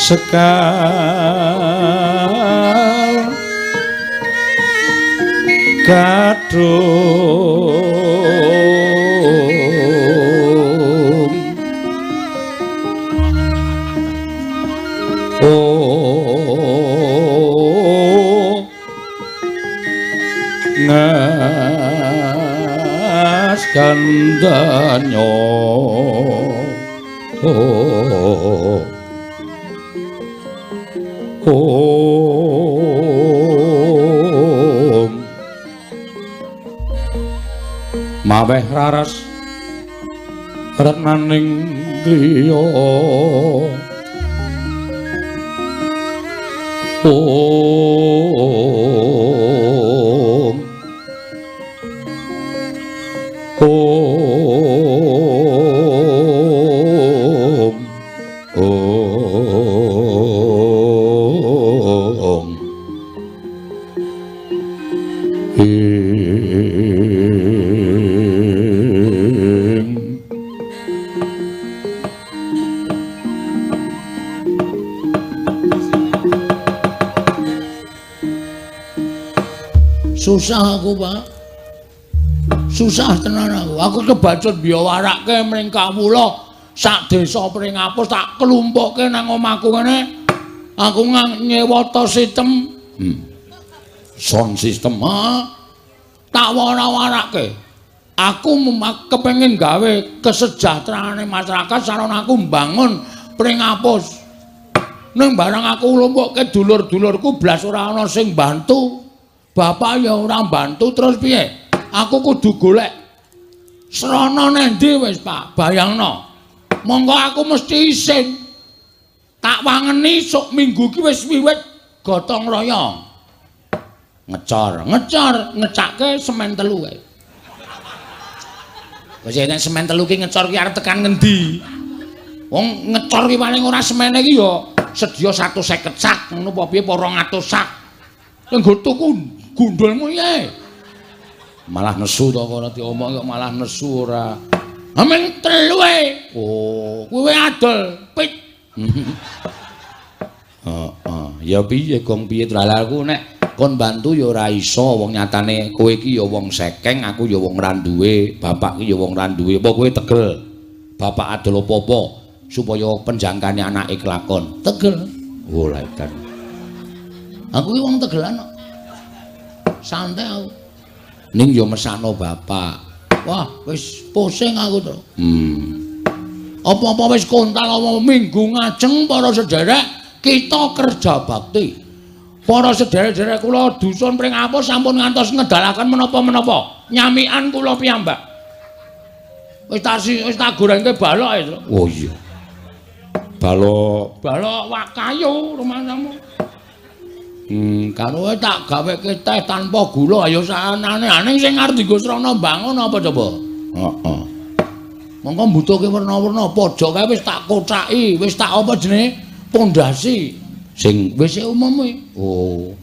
sekal kadung oh ngas kandanyo oh om maweh raras retnaning griya om om om ing Susah aku, Pak. Susah tenan aku. Aku kebacut biyawarake mring kawula sak desa Pringapus tak klumpukke nang omahku kene. Aku nyewa to sistem. Sound system. Ha. Tak wara-warake. Aku kepengin gawe kesejahteraane masyarakat sarana aku mbangun Pringapus. Ning barang aku nglumpukke dulur-dulurku blas ora ana sing bantu. Bapak ya ora bantu terus piye? Aku kudu golek srana nendi wis, Pak. Bayangno. Monggo aku mesti isin. Tak wangeni sok minggu ki wis wiwit gotong royong. Ngecor, ngecor, ngecake semen telu kae. Wis nek semen telu ki ngecor ki arep tekan ngendi? Wong ngecor ki paling ora semene ki ya sedya 150 sak ngono apa piye apa 200 sak. Nggo tuku gundulmu ye. Malah nesu to kono diomong kok malah nesu ora. Amen telu e. Oh, kuwi adol pit. Heeh, ya piye gong piye aku nek kon bantu ya ora iso wong nyatane kowe iki ya wong sekeng, aku ya wong ra duwe, bapak iki ya wong ra duwe. Apa kowe tegel? Bapak adol apa-apa supaya penjangkane anake kelakon. Tegel. Oh, lha edan. Aku ki wong tegelan kok. Santai aku. Ning ya mesakno bapak. Wah, wis pusing aku to. Apa-apa wis kontal apa minggu ngajeng para sederek kita kerja bakti. Para sederek-sederek kula dusun Pringapus sampun ngantos ngedalaken menapa-menapa. Nyamikan kula piyambak. Wis tak gorengke balok e, Tru. Oh iya. Balok, balok wak kayu rumangsamu. Karo tak gaweke teh tanpa gula ayo saanane. Ning sing arep dienggo srana mbangun apa coba? Heeh. Mongko mbutuhke werna-werna pojok kae wis tak kocaki, wis tak apa jenenge? Pondasi sing wis umum kuwi. Oh.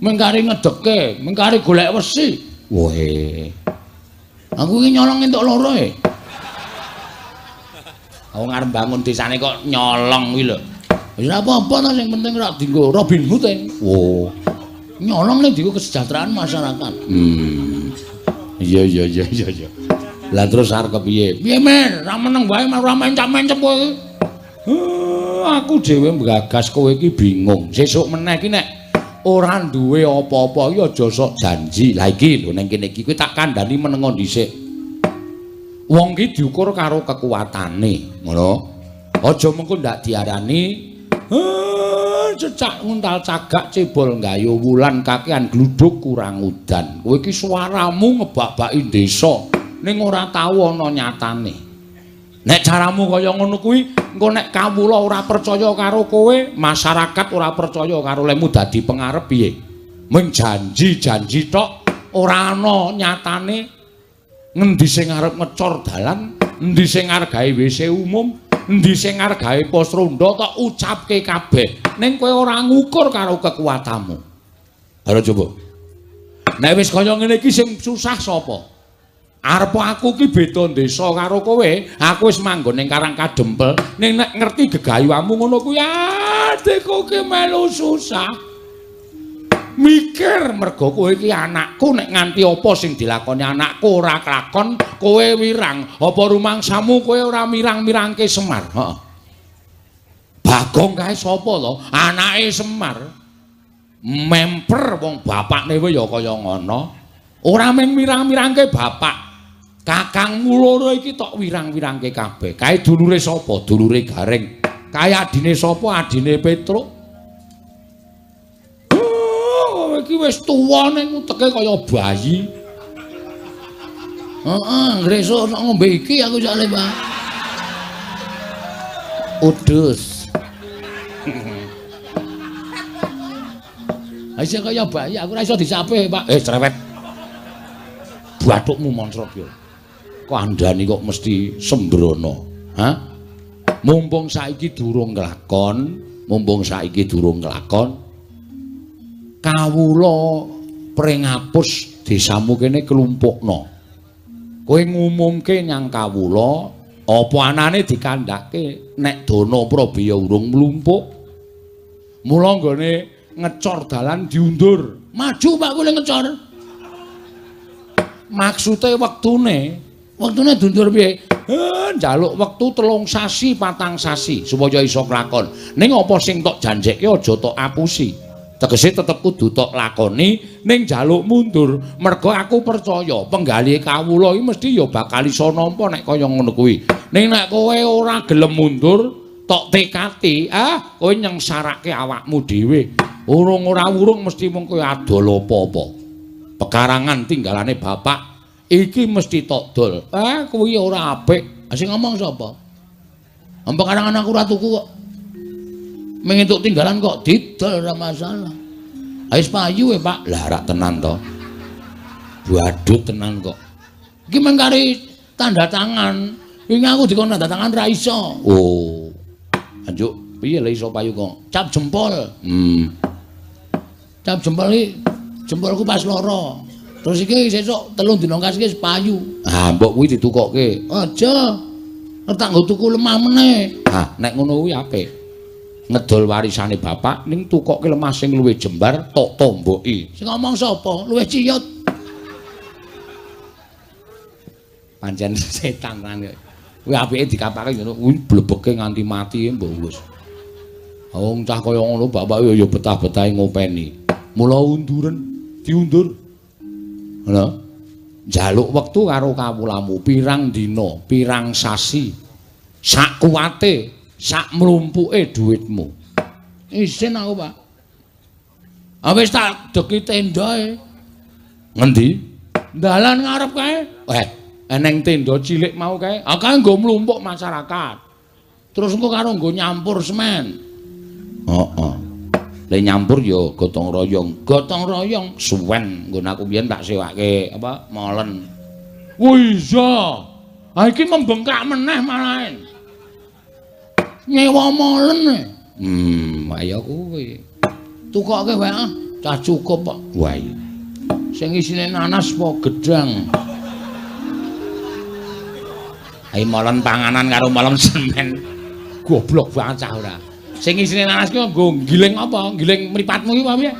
Mengkari ngedeke, mengkari golek wesi. Woe. Aku iki nyolong entuk loro e. Aku ngarep bangun desane kok nyolong kuwi lho. Wis ora apa-apa ta sing penting ora dienggo Robin Hood e. Oh. Nyolong ning dienggo kesejahteraan masyarakat. Iya. Lah terus arep kepiye? Piye Mer? Ra meneng wae ora mencap-mencep kowe iki. Aku dhewe nggagas kowe iki bingung. Sesuk meneh iki nek ora duwe apa-apa iki aja sok janji. Lah iki lho ning kene iki kowe tak kandhani menengo dhisik. Wong ki diukur karo kekuatane, ngono. Aja mengko ndak diarani cecak nguntal cagak cebol nggayu wulan kakean gluduk kurang udan. Kowe iki suaramu ngebak-baki desa ning ora tau ana nyatane. Nek caramu kaya ngono kuwi, engko nek kawula ora percaya karo kowe, masyarakat ora percaya karo lemu dadi pengarep piye? Mung janji-janji tok ora ana nyatane. Ngendi sing arep ngecor dalan, endi sing arep gawe WC umum, endi sing arep gawe pos ronda tok ucapke kabeh. Ning kowe ora ngukur karo kekuatanmu. Ayo coba. Nek wis kaya ngene iki sing susah sapa? Arep aku ki beda desa karo kowe, aku wis manggon ning Karang Kadempel, ning nek ngerti gegayuhamu ngono kuwi adikku ki melu susah. Mikir mergo kowe iki anakku, nek nganti apa sing dilakoni anakku ora kelakon, kowe wirang. Apa rumangsamu kowe ora mirang-mirangke Semar? Heeh. Bagong kae sapa to? Anake Semar. Memper wong bapakne wae ya kaya ngono. Ora mung mirang-mirangke bapak. Kakangmu loro iki tok wirang-wirangke kabeh. Kae dulure sapa? Dulure Gareng. Kae adine sapa? Adine Petruk. Iki wis tuwa ning uteke kaya bayi. Heeh, ngresuk sok ngombe iki aku jale, Pak. Udus. Isih kaya bayi, aku ora iso disape, Pak. Cerewet. Bathukmu moncrot yo. Kandhani kok mesti sembrono. Hah? Mumpung saiki durung nglakon, mumpung saiki durung nglakon. Kawula Pringapus desamu kene klumpukno. Kowe ngumumke nyang kawula apa anane dikandhake nek dana prabaya urung mlumpuk. Mula nggone ngecor dalan diundur. Maju Pak kowe ngecor. Maksude wektune, wektune diundur piye? Njaluk wektu 3 sasi, 4 sasi supaya iso klakon. Ning apa sing tok janjekke aja tok apusi. Tegese tetep kudu tok lakoni ning njaluk mundur. Mergo aku percaya penggalih kawula iki mesti ya bakal iso nampa nek kaya ngono kuwi. Ning nek kowe ora gelem mundur, tok tekati, kowe nyengsarake awakmu dhewe. Urung ora urung mesti mung kowe adol apa-apa. Pekarangan tinggalane bapak iki mesti tok dol. Kuwi ora apik. Sing ngomong sapa? Pekarangan aku ora tuku kok. Mung entuk tinggalan kok didol ora masalah. Wis payu e, Pak. Lah rak tenan to. Badut tenan kok. Iki mung kari tanda tangan. Wingi aku dikon tanda tangan ra iso. Oh. Anjuk piye lha iso payu kok? Cap jempol. Cap jempol iki jempolku pas loro. Terus iki sesuk 3 dina kas iki wis payu. Ah, mbok kuwi ditukokke. Aja. Tak nggo tuku lemah meneh. Ah, nek ngono kuwi apik. Ngedol warisane bapak ning tukokke lemah sing luwih jembar tok tomboki. Sing ngomong sapa? Luwih ciyut. Pancen setan tenan kok. Kuwi apike dikapake ngono kuwi blebeke nganti mati mbok wis. Wong cah kaya ngono bapak ya betah-betahe ngopeni. Mula unduren. Diundur. Ngono. Njaluk wektu karo kawulamu pirang dina, pirang sasi. Sak kuwate, sak mlumpuke dhuwitmu. Isin aku, Pak. Ah wis tak deki tendae. Ngendi? Dalan ngarep kae. Eneng tenda cilik mau kae. Ah kae nggo mlumpuk masyarakat. Terus engko karo nggo nyampur semen. Heeh. Le nyampur ya gotong royong. Gotong royong suwen nggon aku biyen tak sewake apa molen. Oh iya. Ha iki membengkak meneh malahan. Nyewa molen. Ayo kuwi. Tukoke wae ah, cah cukup kok. Wah iya. Sing isine nanas apa gedang? Ayo molen panganan karo molen semen. Goblok banget cah ora. Sing isine nanas ki nggo giling apa? Giling mripatmu ki apa piye?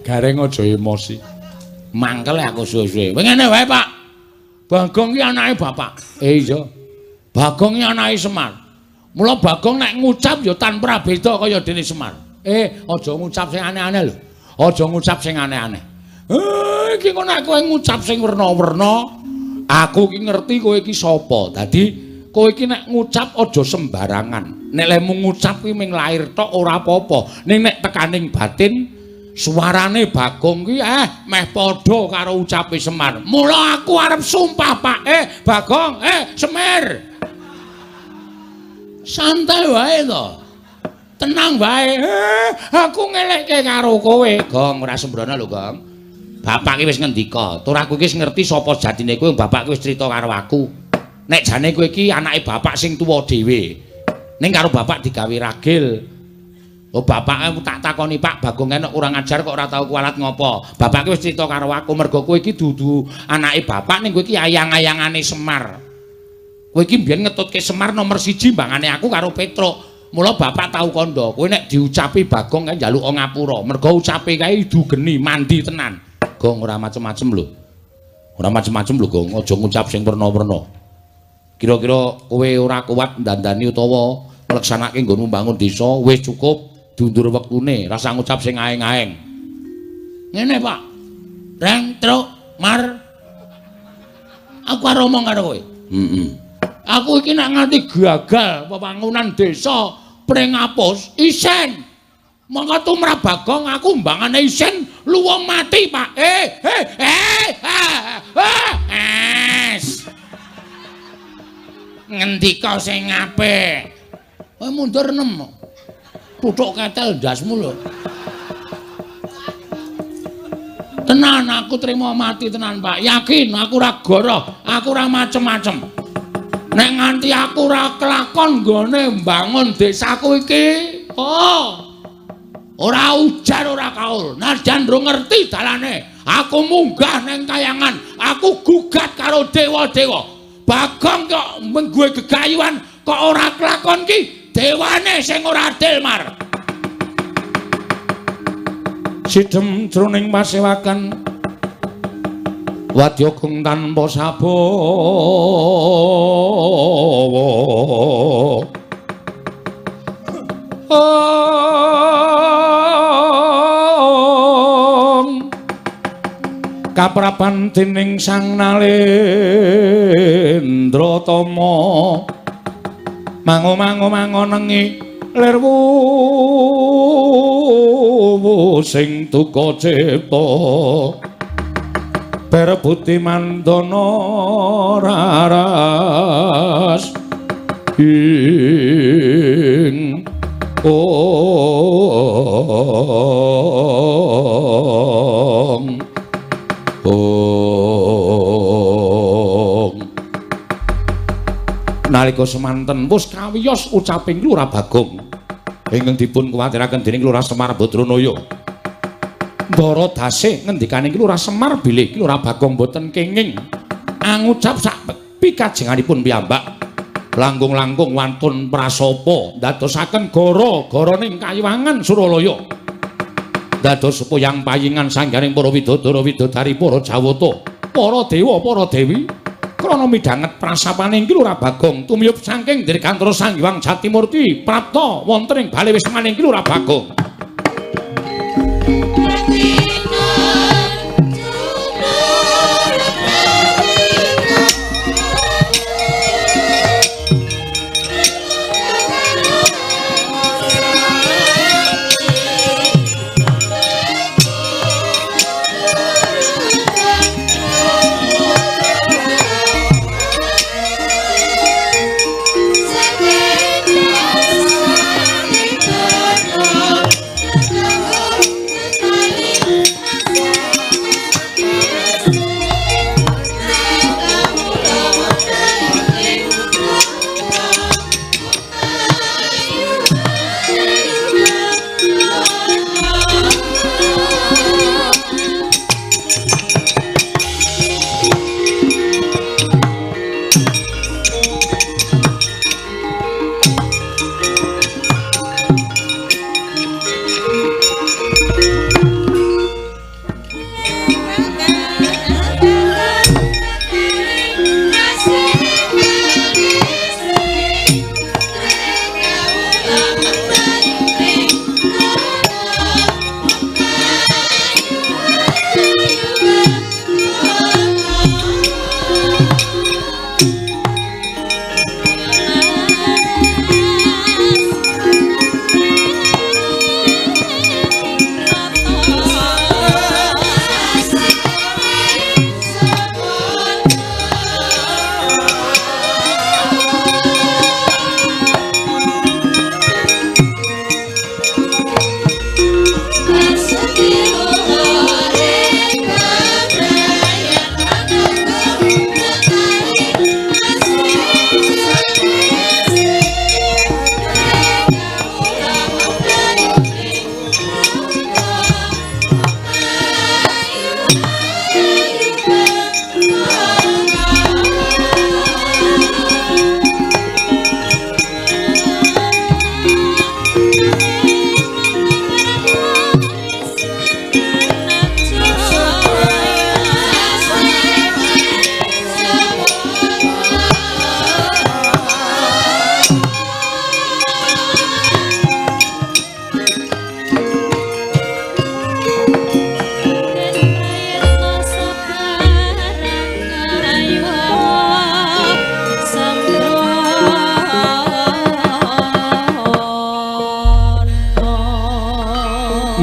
Gareng aja emosi. Mangkel aku suwe-suwe. Kowe ngene wae, Pak. Bagong ki anake bapak. Iya. Bagong ki anake Semar. Mula Bagong nek ngucap ya tanpa beda kaya dene Semar. Aja ngucap sing aneh-aneh lho. Aja ngucap sing aneh-aneh. Iki kok nek kowe ngucap sing werna-werna, aku ki ngerti kowe iki sapa. Dadi kowe iki nek ngucap aja sembarangan. Nek lehmu ngucap kuwi ming lair tok ora apa-apa. Ning nek tekaning batin suarane Bagong ki meh padha karo ucape Semar. Mula aku arep sumpah, Pak. Bagong, Semir. Santai wae to. Tenang wae. Aku ngelekke karo kowe. Gong, ora sembrono lho, Gong. Bapak ki wis ngendika, tur aku iki wis ngerti sapa jatine kowe, bapak ki wis crita karo aku. Nek jane kowe iki anake bapak sing tuwa dhewe. Ning karo bapak digawe ragil. Oh bapake tak takoni, Pak, Bagong enek kurang ajar kok ora tau kualat ngopo. Bapake wis crita karo aku mergo kowe iki dudu anake bapak ning kowe iki ayang-ayangane Semar. Kowe iki mbiyen ngetutke Semar nomor 1 mbangane aku karo Petruk. Mula bapak tau kandha, kowe nek diucapi Bagong kae njaluk ngapura. Mergo ucape kae idu geni, mandi tenan. Gong ora macem-macem lho. Ora macem-macem lho, Gong. Aja ngucap sing werna-werna. Kira-kira kowe ora kuat ndandani utawa ngleksanake nggonmu mbangun desa, wis cukup diundur wektune, rasa ngucap sing aeng-aeng. Ngene, Pak. Reng, truk, mar. Aku arep omong karo kowe. Heeh. Aku iki nek nganti gagal pembangunan desa Pringapus, isen. Mongko tumrap Bagong aku mbangane isen luwung mati, Pak. Es. Ngendika sing apik. Kowe mundur 6. Tuthuk ketel ndasmu lho. Tenan aku trimo mati tenan, Pak. Yakin aku ora goroh, aku ora macem-macem. Nek nganti aku ora kelakon nggone mbangun desaku iki, oh. Ora ujar ora kaul. Najan ndro ngerti dalane, aku munggah neng kayangan, aku gugat karo dewa-dewa. Bagong kok menggue gegayuhan kok ora kelakon ki dewane sing ora adil, Mar. Sidhem jroning pasewakan wadya gong tanpa sabawa. Kaprapan dening Sang Nalendra Tama mango-mango mangonengi lirwu sing duka cipta berebuti mandana raras ing ong ong. Nalika semanten wis kawiyos ucaping Lurah Bagong ingkang dipun kuwatiraken dening Lurah Semar Badranaya. Ndara dase ngendikane Lurah Semar bilih Lurah Bagong boten kenging angucap sak pikajenganipun piyambak. Langkung-langkung wantun prasapa ndadosaken gara-garaning kayiwangan Suralaya. Dados sepuyang payingan sanggaring para widodara widodari para jawata, para dewa, para dewi krana midhanget prasapaning Ki Lurah Bagong tumiyup saking Dirgantara Sang Hyang Jatimurti prapta wonten ing bale wismaning Ki Lurah Bagong.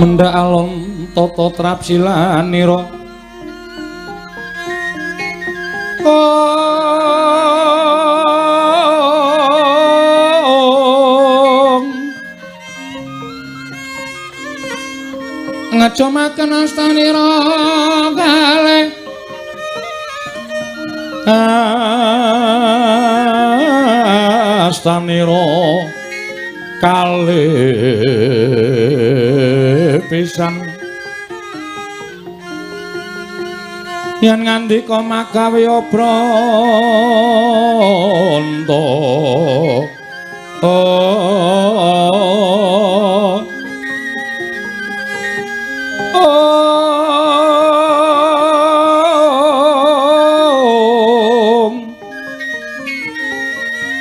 Mendhak alon tata trapsilanira. Ngecumaken astanira kalih astanira kalih pisan yen ngandika magawe obranta.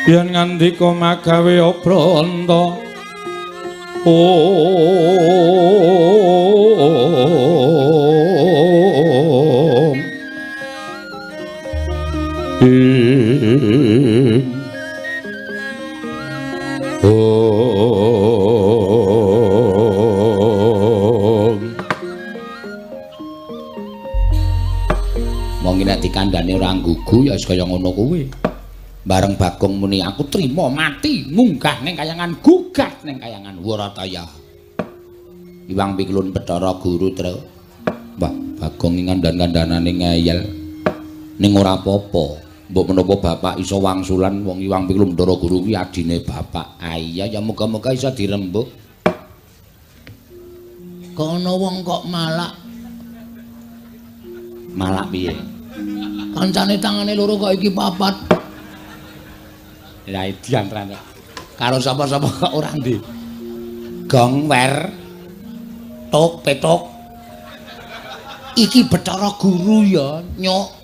Yen ngandika magawe obranta. Om ing Om. Wong nek dikandhane ora nggugu ya wis kaya ngono kuwi. Bareng Bagong muni aku trima mati munggah ning kayangan gugat ning kayangan Warataya. Iwang Piklun Bathara Guru Tru. Mbah Bagong ngandhan-kandhanane ngeyel. Ning ora apa-apa. Mbok menapa bapak iso wangsulan wong Iwang Piklun Bathara Guru kuwi adine bapak. Ah iya ya muga-muga iso dirembug. Kok ana wong kok malak. Malak piye? Kancane tangane loro kok iki papat. Lah diantrane. Karo sapa-sapa kok ora ndi. Gong wer tok petok. Iki Bathara Guru ya, nyok.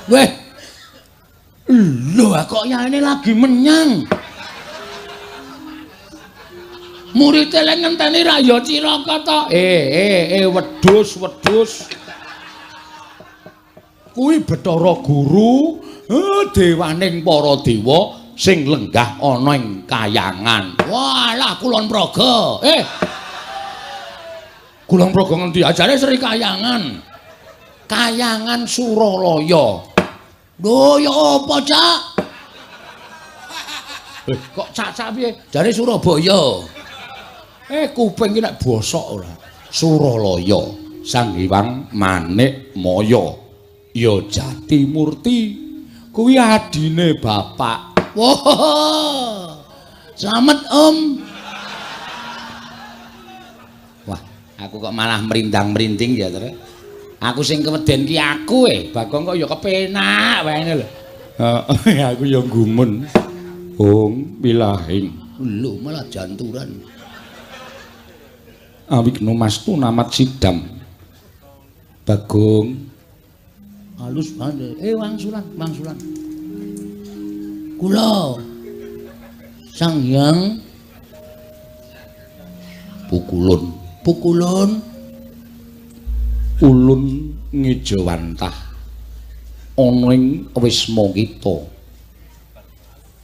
Weh. Lho kok yaene lagi menyang. Murid e ngenteni ra ya cilaka to. Wedhus, wedhus. Kuwi Bathara Guru, dewaning para dewa sing lenggah ana ing kayangan. Walah Kulon Progo. Kulon Progo ngendi? Ajare Sri Kayangan. Kayangan Suralaya. Lho ya apa, Cak? Kok cak-cak piye? Jare Surabaya. Kuping iki nek bosok ora. Suralaya, Sang Hyang Manik Maya. Ya Jati Murti kuwi adine bapak. Wah. Slamet, Om. Wah, aku kok malah merindang-merinding ya, Tru. Aku sing keweden ki aku Bagong kok ya kepenak wae lho. Heeh, aku ya gumun. Ong wilahing. Lho malah janturan. Awigno mastu namat sidam. Bagong halus banget. Wangsulan, wangsulan. Kula Sang Hyang Pukulun, Pukulun ulun ngejawantah ana ing wisma kita.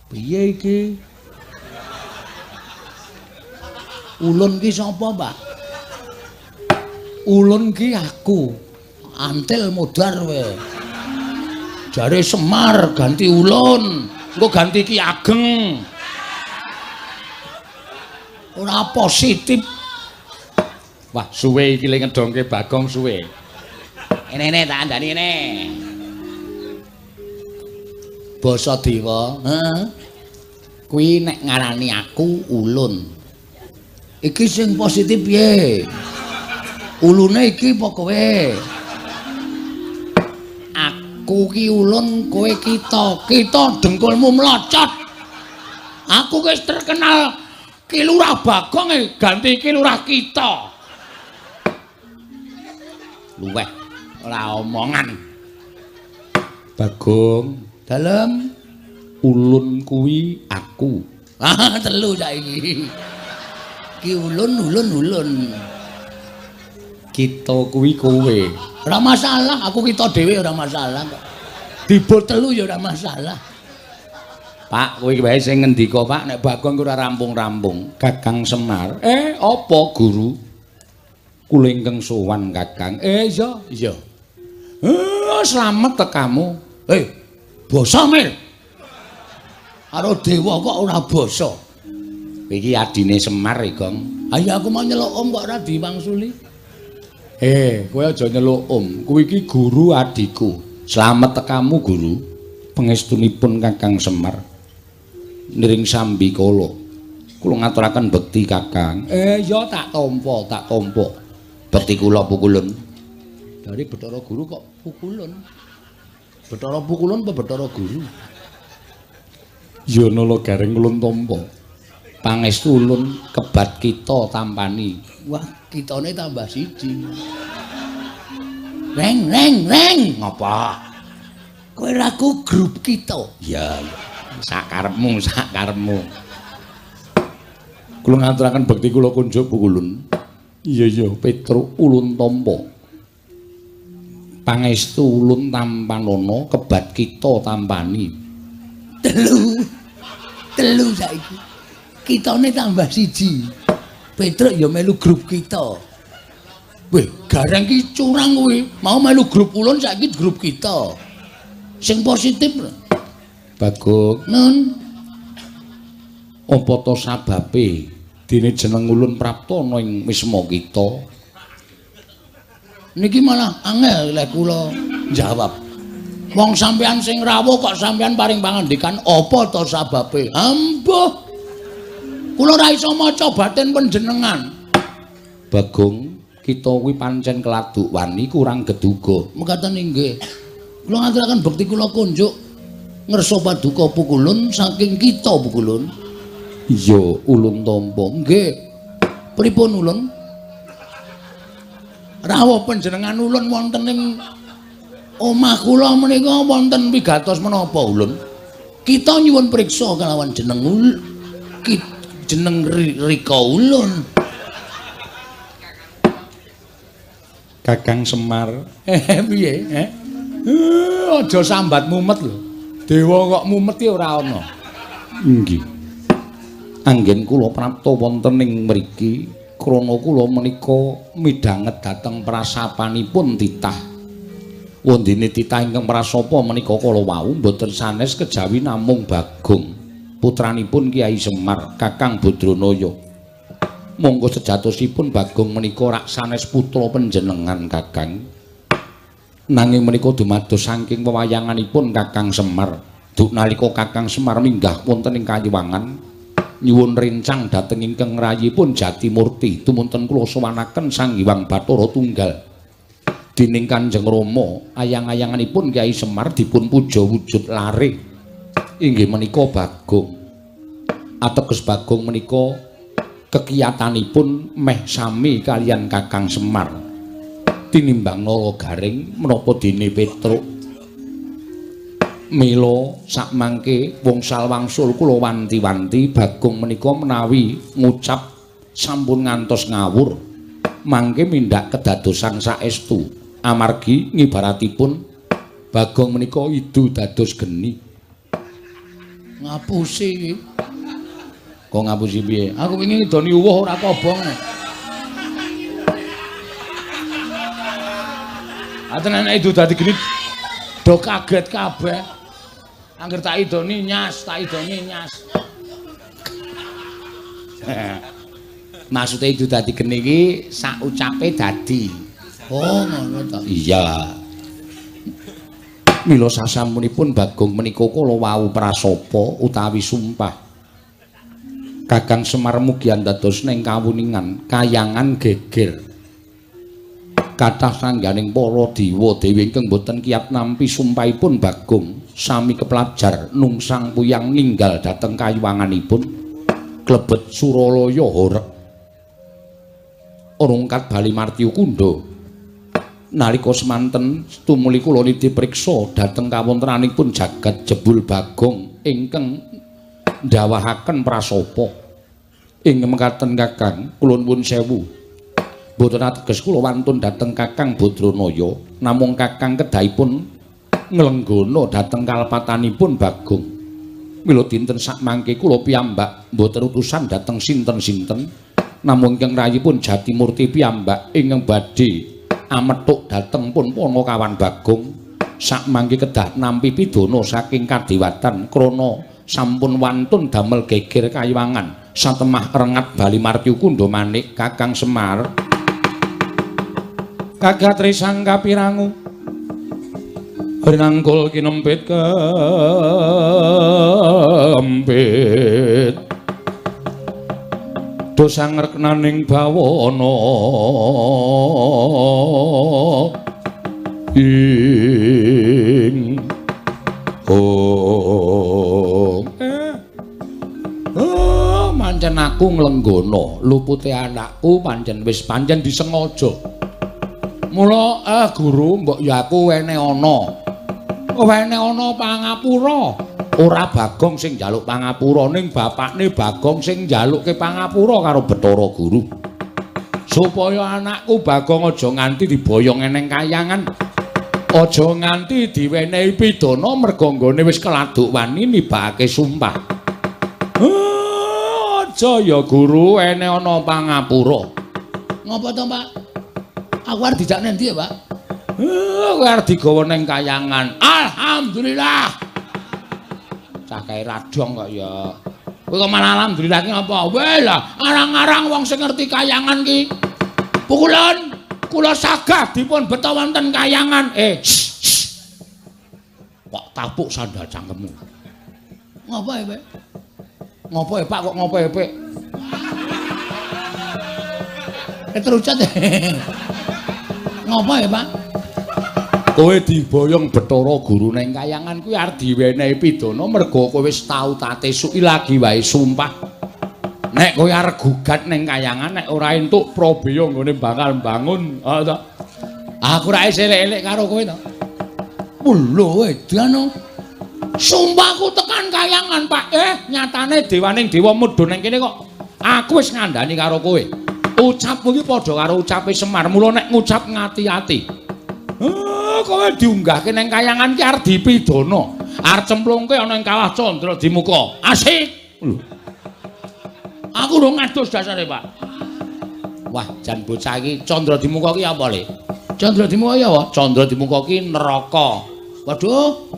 Piye iki? Ulun ki sapa, Pak? Ulun ki aku. Antil modar we. Jare Semar ganti ulun, engko ganti Ki Ageng. Ora positif. Wah, suwe iki le ngedongke Bagong suwe. Enene tak andani ngene. Basa dewa, heeh. Kuwi nek ngarani aku ulun. Iki sing positif piye? Ulune iki apa kowe? Aku ki ulun, kowe kita. Kita dengkulmu mlocot. Aku wis terkenal Ki Lurah Bagong ganti Ki Lurah kita. Luweh ora omongan. Bagong, dalem ulun kuwi aku. Ah, telu saiki. Ki ulun ulun ulun. Kita kuwi kowe. Ora masalah, aku kita dhewe ora masalah kok. Dibur telu ya ora masalah. Pak, kowe wae sing ngendika, Pak, nek Bagong ora rampung-rampung. Kakang Semar. Apa guru? Kula ingkang sowan Kakang. Iya, iya. Slamet tekamu. Basa Mir. Karo dewa kok ora basa. Iki adine Semar, Gong. Ayo aku mau nyeluk om kok ora diwangsuli. Kowe aja nyeluk om. Kuwi iki guru adikku. Slamet tekamu, guru. Pangestunipun Kakang Semar. Niring sambi kala. Kula ngaturaken bekti Kakang. Ya tak tampa, tak tampa. Bekti kula pukulun. Dari Bathara Guru kok pukulun. Bathara pukulun apa Bathara Guru? Ya nala gareng ulun tampa. Pangestu ulun kebat kita tampani. Wah, kitane tambah siji. Reng reng reng. Ngapa? Kowe raku grup kita. Ya, sakarepmu, sakarepmu. Kula ngaturaken bekti kula kunjuk pukulun. Iya iya, Petruk ulun tampa. Pangestu ulun tampanana kebat kita tampani. Telu. Telu saiki. Kitane tambah siji. Petruk ya melu grup kita. Weh, gareng ki curang kowe. Mau melu grup ulun saiki grup kita. Sing positif. Bagong, nun. Apa to sababe dene jeneng ulun prapta ana ing wisma kita? Niki malah angel lek kula jawab. Wong sampean sing rawuh kok sampean paring pangandikan apa to sababe? Ambuh. Kula ora iso maca batin panjenengan. Bagong, kita kuwi pancen keladuk wani kurang geduga. Mekaten inggih. Kula ngaturaken bekti kula kunjuk ngersa paduka pukulun saking kita pukulun. Iya, ulun tampa. Nggih. Pripun ulun? Rawuh panjenengan ulun wonten ing omah kula menika wonten wigatos menapa ulun? Kita nyuwun priksa kalawan jeneng jeneng Rika ulun. Kakang Semar. Piye? Aja sambat mumet lho. Dewa kok mumet ki ora ana. Nggih. Anggen kula prapta wonten ing mriki krana kula menika midhanget dhateng prasapanipun titah. Wondene titah ingkang prasapa menika kala wau mboten sanes kejawi namung Bagong, putranipun Kyai Semar, Kakang Badranaya. Monggo sejatosipun Bagong menika rak sanes putra panjenengan Kakang. Nanging menika dumados saking wewayanganipun Kakang Semar. Duk nalika Kakang Semar minggah wonten ing Kayuwangan nyuwun rencang dhateng ingkang rayipun Jatimurti tumunten kula sowanaken Sang Hyang Bathara Tunggal. Dening Kanjeng Rama ayang-ayanganipun Kyai Semar dipun puja wujud lare inggih menika Bagong. Ateges Bagong menika kekiyatanipun meh sami kalian Kakang Semar. Tinimbang Nala Garing menapa dene Petruk. Mila sakmangke wongsal wangsul kula wanti-wanti Bagong menika menawi ngucap sampun ngantos ngawur mangke mindak kedadosan saestu amargi ngibaratipun Bagong menika idu dados geni. Ngapusi iki. Kok ngapusi piye? Aku wingi ngidoni uwuh ora kobong. Aten nek idu dadi geni do kaget kabeh. Angger tak idoni nyas, tak idoni nyas. Maksude idu dadi geni iki sak ucape dadi. Oh, ngono ta. Iya. Mila sasampunipun Bagong menika kala wau prasapa utawi sumpah. Kakang Semar mugi andados ning kawuningan kayangan geger. Kathah sangganing para dewa dewi ingkang boten kiyat nampi sumpahipun Bagong sami keplajar nungsang puyang ninggal dhateng kayuwanganipun klebet Suralaya horeg. Rungkat bali martya kundha. Nalika semanten tumuli kula nitih priksa dhateng kawontenanipun jagat jebul Bagong ingkang ndawahaken prasapa. Ing mekaten Kakang kula nuwun sewu. Mboten ateges kula wantun dhateng Kakang Badranaya, namung Kakang kedahipun nglenggana dhateng kalepatanipun Bagong. Mila dinten sakmangke kula piyambak mboten utusan dhateng sinten-sinten. Namung ingkang rayipun Jatimurti piyambak ingkang badhe amethuk dhateng pun Panakawan Bagong. Sakmangke kedah nampi pidana saking kadewatan krana sampun wantun damel geger kayiwangan satemah rengat bali martyu kundha manik Kakang Semar. Kagatri sang kapirangu rinangkul kinempit kempit dosa ngreknaning bawana ing oh oh pancen aku nglenggana lupute anakku pancen wis pancen disengaja. Mula guru mbok ya aku wene ana pangapura. Ora Bagong sing njaluk pangapura ning bapakne Bagong sing njalukke pangapura karo Bathara Guru. Supaya anakku Bagong aja nganti diboyong eneng kayangan. Aja nganti diwenehi pidana merga nggone wis keladuk wani nibake sumpah. Aja ya guru ene ana pangapura. Ngopo to, Pak? Aku arep dijak nendi ya, Pak? Kowe arep digawa ning kayangan. Alhamdulillah. Cah kae radong kok ya. Kowe kok malah alhamdulillah ki apa? Weh lah, arang-arang wong sing ngerti kayangan ki. Pukulan kula sagah dipun beta wonten kayangan. Kok tapuk sandal cangkemmu. Ngopo ya, Pak? Ngopo ya, Pak? Kok ngopo ya, Pak? Terucat. Ngopo ya, Pak? Kowe diboyong Bathara Guru ning kayangan kuwi arep diwenehi pidana merga kowe wis tau tate suki lagi wae sumpah. Nek kowe arep gugat ning kayangan nek ora entuk prabeya nggone bakal mbangun. Ha to. Aku ra elek-elek karo kowe to. Lho edan. Sumpahku tekan kayangan, Pak. Nyatane dewaning dewa mudhun ning kene kok aku wis ngandani karo kowe. Ucapmu iki padha karo ucape Semar. Mula nek ngucap ngati-ati. Kowe diunggahke ning kayangan ki arep dipidana. Arep cemplungke ana ing kawah Candra Dimuka. Asik. Lho. Aku urung ngadus dasare, Pak. Wah, jan bocah iki Candra Dimuka ki apa, Le? Candra Dimuka ya apa? Candra Dimuka ki neraka. Waduh.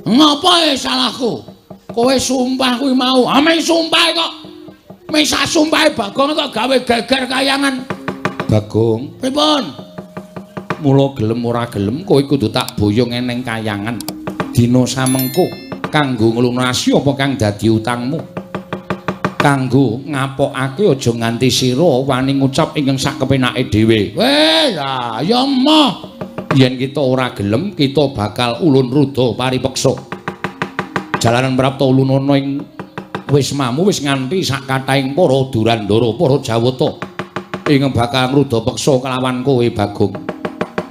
Ngapa salahku? Kowe sumpah kuwi mau. Ah, meng sumpah kok. Meng sak sumpahe Bagong kok gawe geger kayangan. Bagong, pripun? Mula gelem ora gelem kowe kudu tak boyong eneng kayangan. Dina samengko kanggo nglunasi apa kang dadi utangmu. Kanggo ngapokake aja nganti sira wani ngucap ingkang sak kepenake dhewe. Weh, lah ya emoh. Yen kita ora gelem kita bakal ulun ruda paripeksa. Jalaran prapta ulunana ing wismamu wis nganti sak kathahing para Durandara, para Jawata ingkang bakal ngruda peksa kelawan kowe Bagong.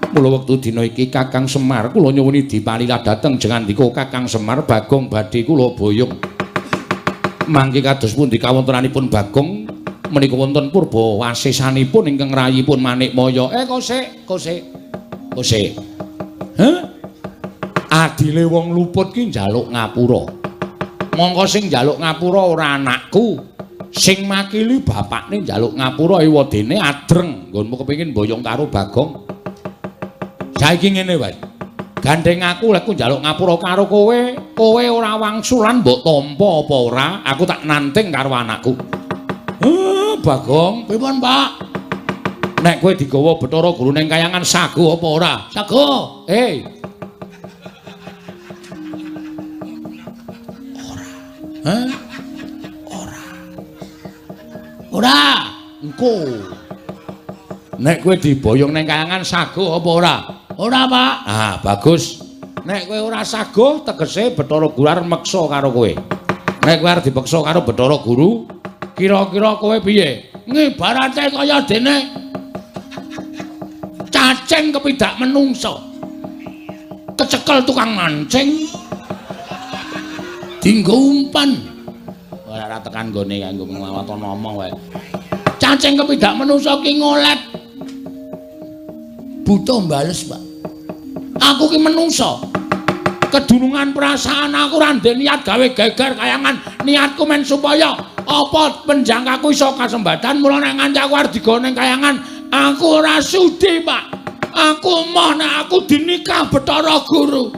Mula wektu dina iki Kakang Semar kula nyuwuni dipalilah dhateng jengandika Kakang Semar Bagong badhe kula boyong. Mangke kados pundi kawontenanipun Bagong menika wonten purba wasesanipun ingkang rayipun Manikmaya. Kosek, kosek. Kosek. Heh? Adile wong luput ki njaluk ngapura. Mongko sing njaluk ngapura ora anakku. Sing makili bapakne njaluk ngapura ewadene adreng nggonmu kepengin boyong karo Bagong. Saiki ngene wae. Gandeng aku lek njaluk ngapura karo kowe, kowe ora wangsulan mbok tampa apa ora, aku tak nanting karo anakku. Bagong, pripun, Pak? Nek kowe digawa Bathara Guru ning kayangan sago apa ora? Sago. Ora. Hah? Ora. Ora. Engko. Nek kowe diboyong ning kayangan sago apa ora? Ora, Pak. Ah, bagus. Nek kowe ora sago, tegese Bathara Guru arep meksa karo kowe. Nek kowe arep dipeksa karo Bathara Guru, kira-kira kowe piye? Ngibarate kaya dene cacing kepidak menungso. Kecekel tukang mancing. Dinggo umpan. Ora tekan nggone kanggo nglawaton ngomong wae. Cacing kepidak menungso ki ngolet. Buta mbales, Pak. Aku ki menungso. Kedunungan perasaan aku ora ndek niat gawe geger kayangan. Niatku men supaya apa penjangkaku iso kasembatan. Mula nek nganti aku arep digawa ning kayangan, aku ora sudi, Pak. Aku moh nek aku dinikah Bathara Guru.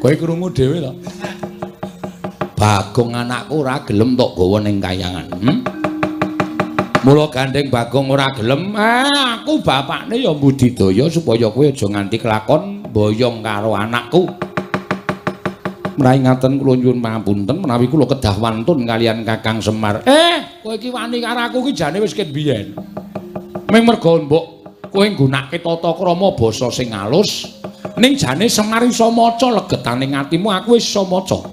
Kowe krungu dhewe to? Bagong anakku ora gelem tok gawa ning kayangan. Mula gandeng Bagong ora gelem, aku bapakne ya mbudidaya supaya kowe aja nganti kelakon boyong karo anakku. Menawi ngaten kula nyuwun pangapunten menawi kula kedah wantun kalian Kakang Semar. Kowe iki wani karo aku iki jane wis ket biyen. Ming merga mbok kowe nggunakake tata krama basa sing alus, ning jane Semar iso maca legetane atimu, aku wis iso maca.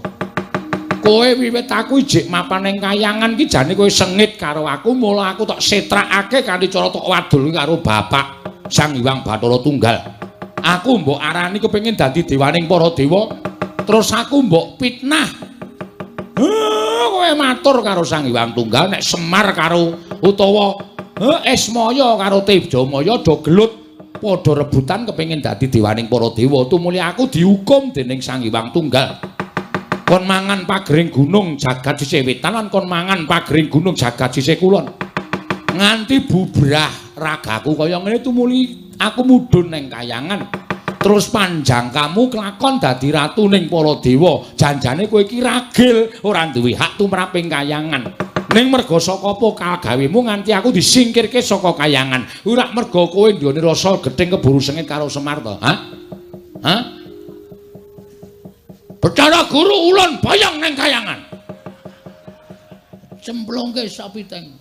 Kowe wiwit aku ijik mapan ning kayangan iki jane kowe sengit karo aku, mula aku tok setrakake kanthi cara tok wadul karo bapak Sang Hyang Bathara Tunggal. Aku mbok arani kepengin dadi dewaning para dewa, terus aku mbok fitnah. Kowe matur karo Sang Hyang Tunggal nek Semar karo utawa Ismaya karo Tejamaya do gelut padha rebutan kepengin dadi dewaning para dewa, tumuli aku dihukum dening Sang Hyang Tunggal. Kon mangan pagering gunung jagat sisih wetan lan kon mangan pagering gunung jagat sisih kulon. Nganti bubrah ragaku kaya ngene tumuli aku mudhun ning kayangan. Terus panjang kamu kelakon dadi ratu ning para dewa. Janjane kowe iki ragil ora duwe hak tumrap ing kayangan. Ning merga saka apa kagawemu nganti aku disingkirke saka kayangan. Ora merga kowe nduweni rasa gething keburu sengit karo Semar to? Hah? Hah? Bathara Guru ulun boyong neng kayangan. Cemplungke sapiteng.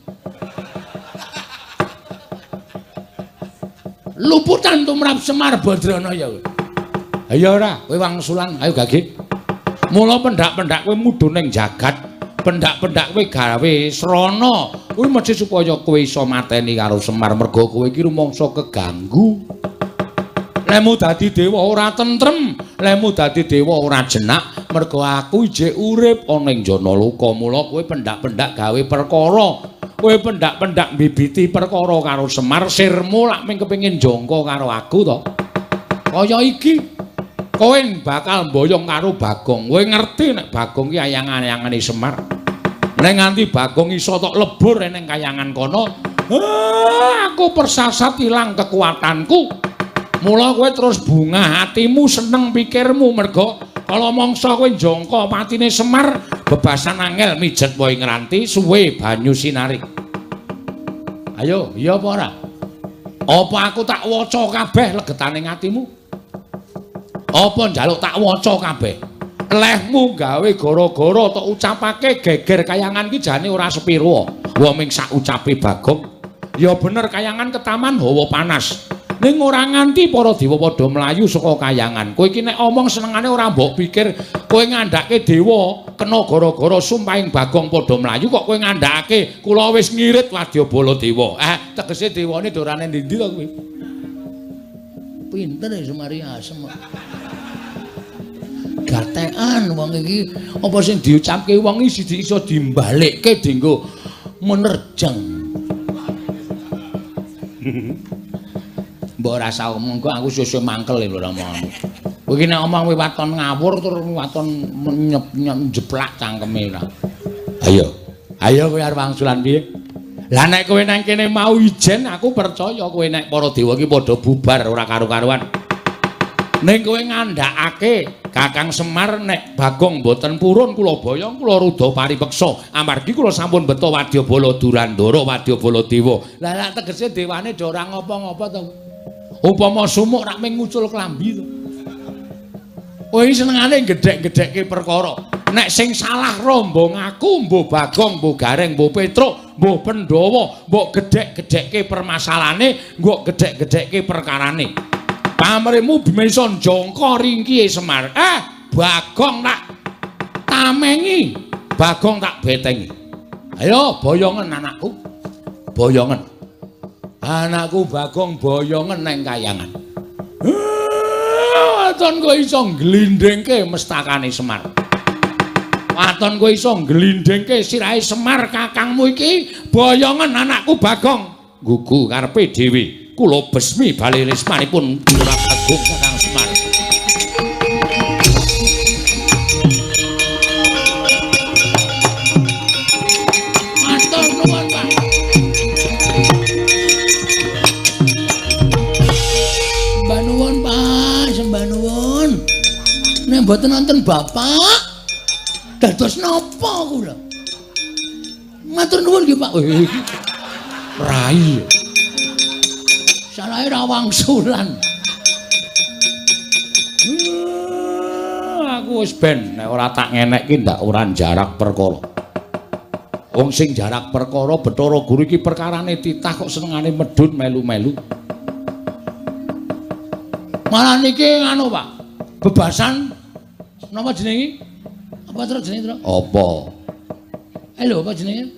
Luputan tumrap Semar Badranaya. Ayo ora, kowe wangsulan, ayo gage. Mula pendak-pendak kowe mudhun ning jagat, pendak-pendak kowe gawe srana. Kuwi mesti supaya kowe iso mateni karo Semar merga kowe iki rumangsa keganggu. Lemu dadi dewa ora tentrem, lemu dadi dewa ora jenak, merga aku ijik urip ana ing Janaloka. Mula kowe pendak-pendak gawe perkara, kowe pendak-pendak mbibiti perkara karo Semar, sirmu lak mung kepengin jangka karo aku to. Kaya iki kowe bakal mboyong karo Bagong. Kowe ngerti nek Bagong ki ayang-ayangane Semar. Nek nganti Bagong iso tok lebur ning kayangan kono, aku persasat ilang kekuatanku. Mula kowe terus bungah hatimu, seneng pikirmu merga kala mangsa kowe njangka patine Semar, bebasan angel mijet wae ngranti suwe banyu sinari. Ayo, iya apa ora? Apa aku tak waca kabeh legetane atimu? Apa njaluk tak waca kabeh? Lehmu gawe gara-gara tok ucapake geger kayangan ki jane ora sepiro. Wong ming sak ucape Bagong. Ya bener kayangan ketaman hawa panas. Ning ora nganti para dewa padha mlayu saka kayangan. Kowe iki nek omong senengane ora mbok pikir kowe ngandhake dewa kena gara-gara sumpahing Bagong padha mlayu kok kowe ngandhakake kula wis ngirit wadyabala dewa. Tegese dewane dorane ndi-ndi to kowe? Pinter ya Semari asem. Gatekan wong iki apa sing diucapke wong iki siji iso dimbalekke dienggo menerjang. Mbok ora usah omong kok aku susu mangkel lho Rama. Kowe iki nek omong waton ngawur terus waton njeplak cangkeme ora. Ayo. Ayo kowe arep wangsulan piye? Lah nek kowe nang kene mau ijen aku percaya kowe nek para dewa iki padha bubar ora karu-karuan. Ning kowe ngandhakake Kakang Semar nek Bagong mboten purun kula boyong kula rudha paripeksa amargi kula sampun beto wadyabala Durandara wadyabala dewa. Lah lak tegese dewane do ora ngapa-ngapa to. Upama sumuk rak mung ngucul klambi to. Kowe iki senengane gedhek-gedhekke perkara. Nek sing salah rombong aku, mbuh Bagong, mbuh Gareng, mbuh Petruk, mbuh Pandhawa, mbok gedhek-gedhekke permasalahane, mbok gedhek-gedhekke perkarane. Pamrihmu bisa njangka ringkihe Semar. Bagong tak tamengi, Bagong tak betengi. Ayo boyongen anakku. Boyongen. Anakku Bagong boyongen neng kayangan. Waton kowe iso ngglindhingke mestakane Semar. Waton kowe iso ngglindhingke sirahe Semar kakangmu iki, boyongen anakku Bagong. Gugu karepe dhewe. Kula besmi bali rismanipun Lurah Bagong Kakang Semar. Matur nuwun, Pak. Sembah nuwun, Pak, sembah nuwun. Nek mboten wonten bapak, dados napa kula? Matur nuwun nggih, Pak. Rai. Salahe ra wangsulan. Aku wis ben nek ora tak ngenekke ndak ora jarak perkara. Wong sing jarak perkara Bathara Guru iki perkarane titah kok senengane medhun melu-melu. Malah niki nganu, Pak. Bebasan napa jenenge? Apa terus jenenge, Tru? Apa? Lho, apa jenenge?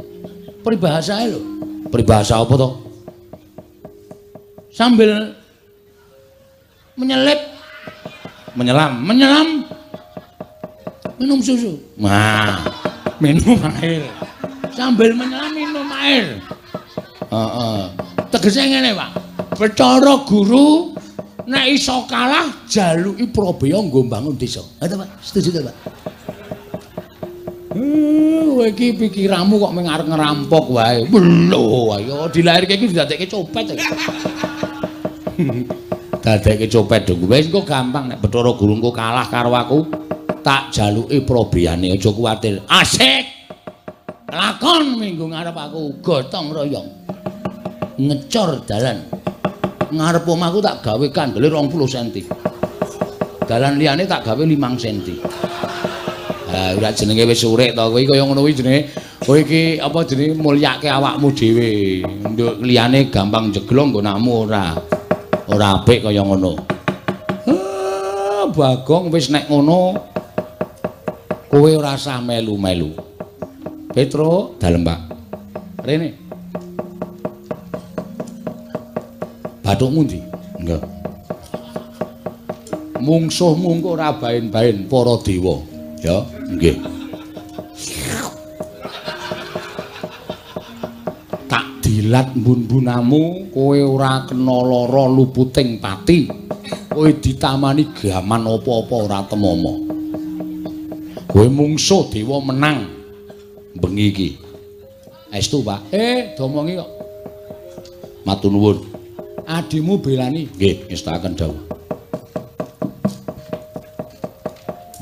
Peribahasa lho. Peribahasa apa to? Sambil menyelip, menyelam, menyelam minum susu. Nah, minum air. Sambil menyelam minum air. Heeh. Tegese ngene, Pak. Bathara Guru nek iso kalah jaluki prabeya nggo mbangun desa. Ha to, Pak? Setuju to, Pak? Kowe iki pikiranmu kok mung arep ngerampok wae. Lho, ayo dilairke iki didadekke copet. Dadekke copet dong. Wis engko gampang nek Bathara Guru engko kalah karo aku, tak jaluki probeyane, aja kuwatir. Asik. Lakon minggu ngarep aku gotong royong. Ngecor dalan. Ngarep omahku tak gawe kandele 20 cm. Dalan liyane tak gawe 5 cm. Ha, ora jenenge wis urip to kowe kaya ngono kuwi jenenge. Kowe iki apa jenenge mulyake awakmu dhewe. Nduk liyane gampang jeglong nggonamu ora. Ora apik kaya ngono. Bagong wis nek ngono kowe ora usah melu-melu. Petro, dalem Pak. Rene. Bathukmu ndi? Enggak. Mungsuhmu engko ora baen-baen para dewa. Ya, nggih. Tak dilat mbun-mbunamu, kowe ora kena lara luputing pati. Kowe ditamani gaman apa-apa ora temama. Kowe mungsuh dewa menang bengi iki. Estu, Pak. Domongi kok. Matur nuwun. Adimu belani. Nggih, ngestakaken dawuh.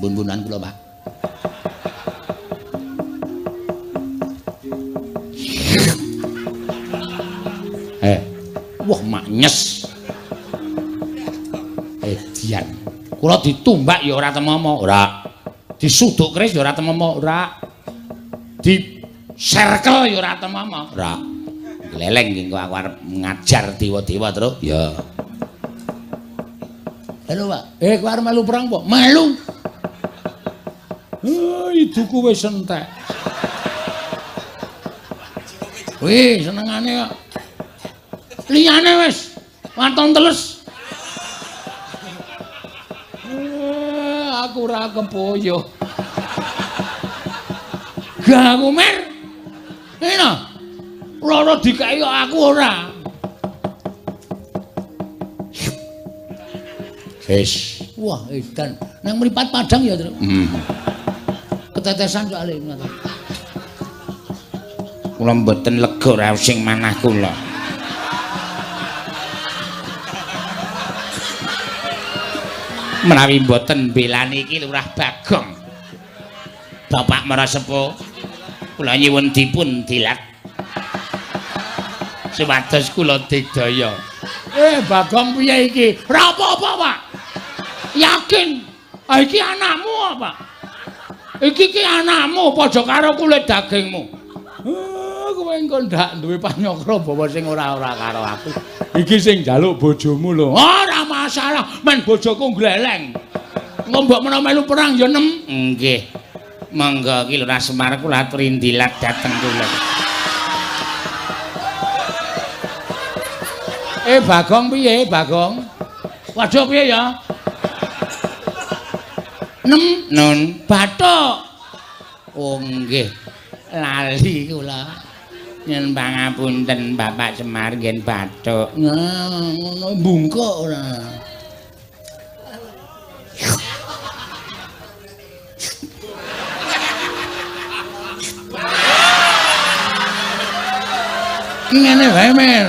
Mbun-mbunan kula, Pak. Wah, maknyes. Edian. Kula ditumbak ya ora temama, ora. Disuduk keris ya ora temama, ora. Diserkel ya ora temama, ora. Gleleng iki aku arep ngajar dewa-dewa, Truk. Ya. Halo, Pak. Kowe arep melu perang apa? Melu. Iduku wis entek. Wih, senengane kok. Liyane wis waton teles. Aku ora kepoyo. Gak aku mer. Ngene. Loro dikeki kok aku ora. Wis. Wah, edan. Nang mripat padang ya, Truk. Ketetesan soalé ngono. Kula mboten lega raos sing manah kula. Menawi mboten belani iki Lurah Bagong. Bapak Marasepuh, kula nyuwun dipun dilat. Supados kula digdaya. Bagong piye iki? Ora apa-apa, Pak. Yakin. Ah iki anakmu apa? Iki ki anakmu padha karo kulit dagingmu. Kowe engko ndak duwe panyakra bawa sing ora-ora karo aku. Iki sing njaluk bojomu lho. Ora masalah, men bojoku gleleng. Engko mbok menawa melu perang ya nem. Nggih. Monggo ki Lurah Semar kula aturi ndilat dhateng kula. Bagong piye, Bagong? Waduh piye ya? Nem nun bathuk. Oh nggih. Lali kula. Nyen pangapunten Bapak Semar ngen bathuk. Nah, ngono bungkuk ora. Ngene wae, Mer.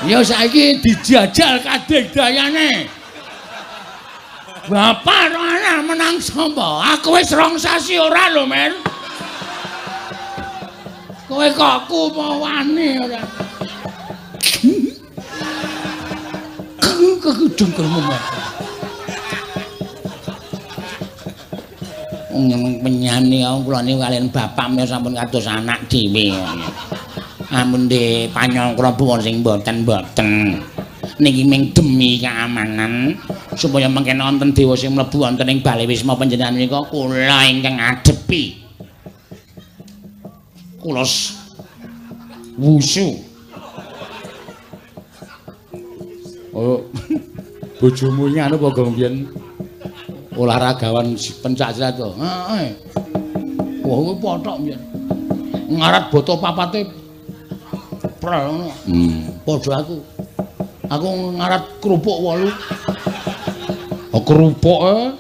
Ya saiki dijajal kadek dayane. Bapak ora menang sapa? Aku wis 2 sasi ora lho, Mer. Kowe kok kumawane ora. Kekudungkelmu, Mer. Wong penyani kula niku kaliyan bapak menika sampun kados anak dhewe. Amun de panyangkra buwon sing mboten-mboten. Niki ming demi keamanan supaya mengken wonten dewa sing mlebu wonten ing bale wisma panjenengan menika kula ingkang adepi. Kula wusu. Oh, bojomu iki anu apa gong biyen olahragawan pencak silat to? Heeh. Wah, kuwi pothok biyen. Ngarat boto papate prel ngono. Padha aku. Aku ngarat kerupuk 8. Oh, kerupuke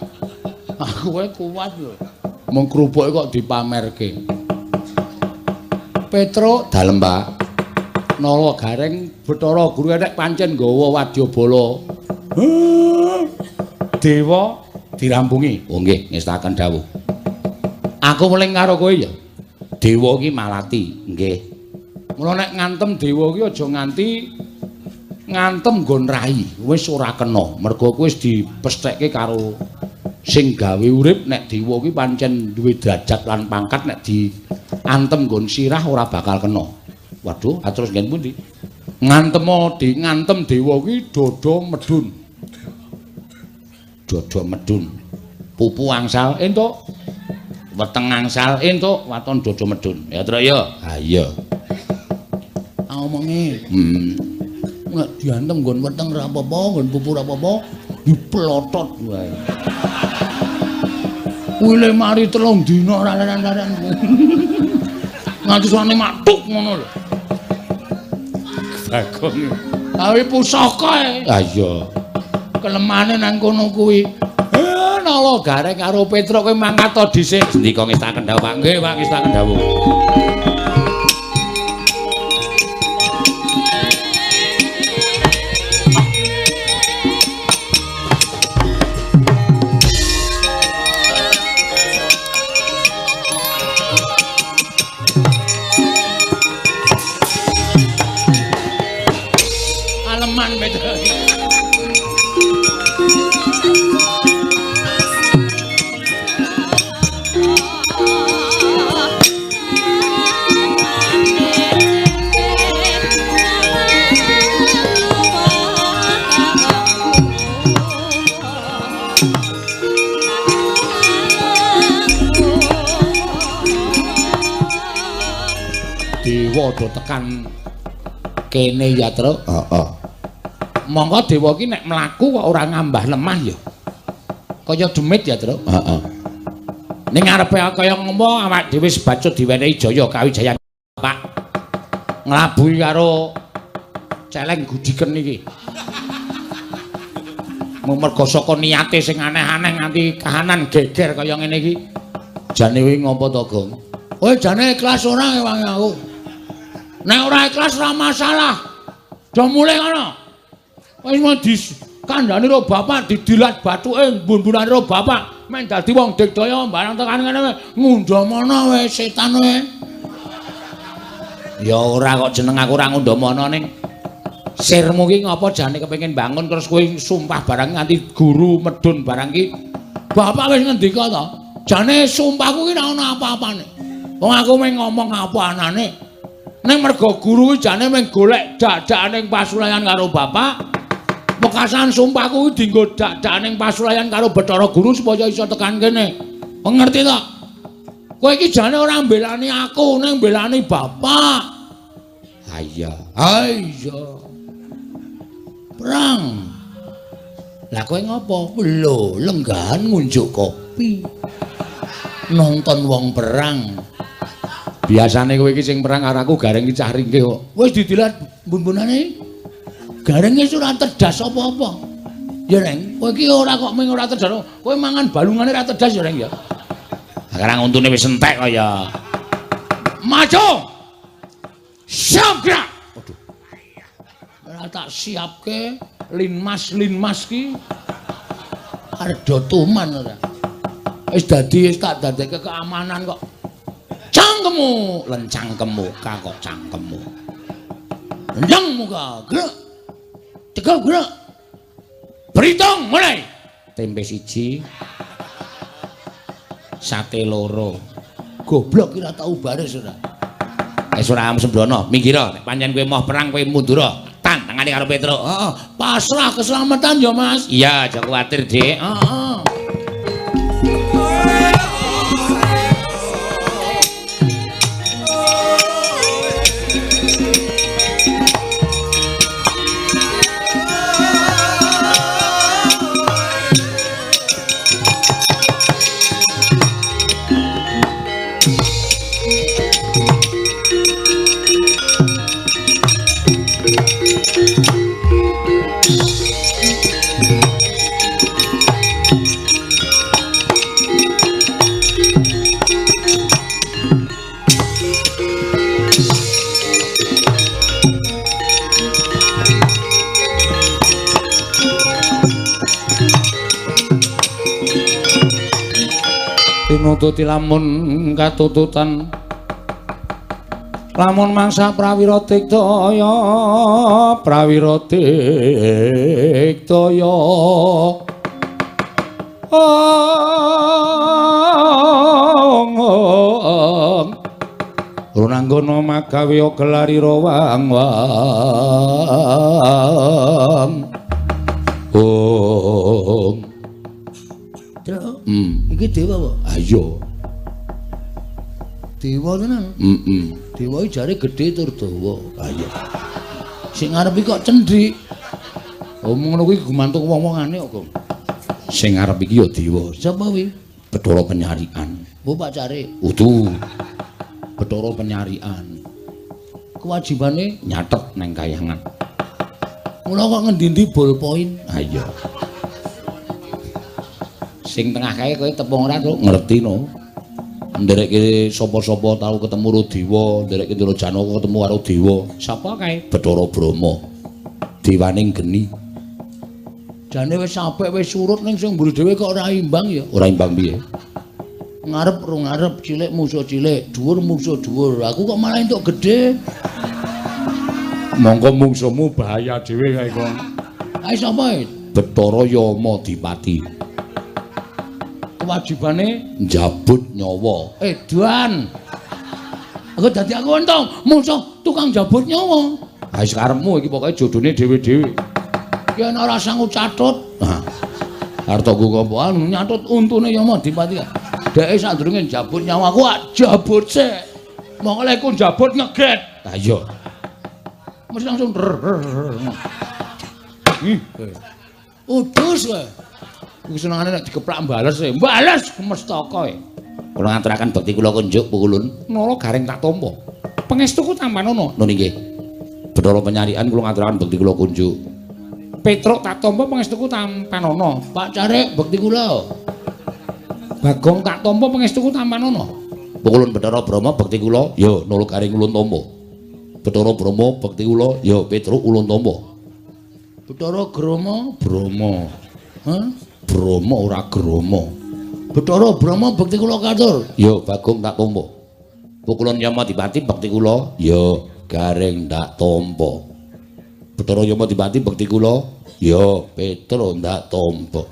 aku kowe kuat lho. Mung kerupuke kok dipamerke. Petruk dalem, Pak. Nala Gareng Bathara Guru nek pancen nggawa wadyabala. Dewa dirampungi. Oh nggih, ngestaken dawuh. Aku weling karo kowe ya. Dewa iki malati, nggih. Mula nek ngantem dewa iki aja nganti ngantem nggon rai, wis ora kena. Mergo kowe wis dipesthekke karo sing gawe urip nek dewa iki pancen duwe derajat lan pangkat nek diantem nggon sirah ora bakal kena. Waduh, terus nggen pundi? Ngantemo di ngantem dewa iki dada medhun. Dada medhun. Pupu angsal entuk. Weteng angsal entuk, waton dada medhun. Ya, Truk ya. Ha iya. Omonge. Nek diantem nggon weteng ora apa-apa, nggon pupu ora apa-apa, diplotot wae. Kuwi le mari 3 dina ora leren-leren. Nganti suwane matuk ngono lho. Bagong. Awi pusaka e. Ha iya. Kelemane nang kono kuwi. Nala Gareng karo Petruk kowe mangkat to dhisik. Sendika ngestaken dawuh, Pak. Nggih, Pak, ngestaken dawuh. Aleman Petruk. Dewa do tekan kene ya, Truk. Heeh. Monggo dewa iki nek mlaku kok ora ngambah lemah ya. Kaya demit ya, Truk. Heeh. Ning ngarepe kaya ngopo awak dhewe sebacut diwenehi jaya kawijayan, Pak. Nglabuhi karo celeng gudiken iki. Mergo saka niate sing aneh-aneh nganti kahanan geger kaya ngene iki. Jane kuwi ngopo to, Gong? Kowe jane ikhlas ora ngewangi aku? Nek ora ikhlas ora masalah. Do mulih ngono. Wis mau dikandhani karo bapak didilat bathuke mbun-mbunane karo bapak men dadi wong digdaya barang tekan ngene ngundhamana wae setan wae. Ya ora kok jeneng aku ora ngundhamana ning sirmu ki ngopo jane kepengin bangun terus kowe sumpah barang nganti guru medhun barang ki. Bapak wis ngendika to. Jane sumpahku ki ora ono apa-apane. Wong aku mung ngomong apa anane. Ning mergo guru kuwi jane mung golek dak-dakane pasulayan karo bapak. Wekasan sumpahku kuwi dienggo dak-dakane pasulayan karo Bathara Guru supaya iso tekan kene. Ngerti to? Kowe iki jane ora mbelani aku, ning mbelani bapak. Ha iya. Ha iya. Perang. Lah kowe ngopo? Lho, lenggahan ngunjuk kopi. Nonton wong perang. Biasane kowe iki sing perang karo aku Gareng iki cah ringkih kok. Wis didilat bun-bunane. Gareng wis ora terdas apa-apa. Ya Reng, kowe iki ora kok mung ora terdas. Kowe mangan balungane ora terdas ya Reng ya. Sekarang untune wis entek kok ya. Maju. Siap gerak. Waduh. Ora tak siapke linmas-linmas ki. Arep do tuman ora. Wis dadi wis tak dadekke keamanan kok. Cangkemmu, lencangkemmu, kok cangkemmu. Lencang muka, gerak. Tegak gerak. Berhitung mulai. Tempe 1. Sate 2. Goblok ora tau baris ora. Wis ora sembrono, minggir nek pancen kowe moh perang kowe mundur. Tan tangane karo Petruk. Heeh, pasrah keselamatan ya, Mas. Iya, aja kuwatir, Dik. Heeh. Tinututi lamun katututan lamun mangsa prawira tiktaya prawira tiktaya ong runanggana magawe gelarira wang wang ong. Iki dewa apa? Ayo. Dewa tenan. Heeh. Dewa iki jare gedhe tur dawa. Ayo. Sing ngarep iki kok cendhik. Oh ngono kuwi gumantung wong-wongane kok, Gong. Sing ngarep iki ya dewa. Sapa kuwi? Bathara Penyarikan. Oh pacare. Udu. Bathara Penyarikan. Kewajibane nyatet nang kayangan. Mula kok ngendi-endi ballpoint. Ayo. Sing tengah kae kowe tepung ora, Truk? Ngerti no. Nderekke sapa-sapa tau ketemu karo dewa, nderekke Ndara Janaka ketemu karo dewa. Sapa kae? Bathara Brahma. Dewaning geni. Jane wis apik wis surut ning sing mburi dhewe kok ora imbang ya. Ora imbang piye? Ngarep ro ngarep, cilik musuh cilik, dhuwur musuh dhuwur. Aku kok malah entuk gedhe. Mongko mungsuhmu bahaya dhewe kae kok. Ae sapa e? Bathara Yama Dipati. Kewajibane njabut nyawa. Edan. Aku dadi aku untung musuh tukang jabut nyawa. Ha wis karepmu iki pokoke jodone dhewe-dhewe. Ki ana ora sangu catut. Ha. Arep tok nggo apa? Nyatut untune Yama Dipati. Dheke sadurunge njabut nyawa aku jabut sik. Mongko lek ku njabut ngeget. Ha iya. Mesti langsung ih. Udus kowe. Iku senengane nek dikeplak bales e. Bales mestaka e. Kula ngaturaken bekti kula kunjuk pukulun. Nala Gareng tak tampa. Pangestuku tampanono. Nun inggih. Bathara Penyarikan kula ngaturaken bekti kula kunjuk. Petruk tak tampa pangestuku tampanono. Pak Carik bekti kula. Bagong tak tampa pangestuku tampanono. Pukulun Bathara Brahma bekti kula. Ya Nala Gareng ulun tampa. Bathara Brahma bekti kula. Ya Petruk ulun tampa. Bathara Grama Brahma. Hah? Brahma ora Grama. Bathara Brahma bekti kula katur. Ya Bagong tak tampa. Pukulun Yama Dipati bekti kula. Ya Gareng tak tampa. Bathara Yama Dipati bekti kula. Ya Petruk ndak tampa.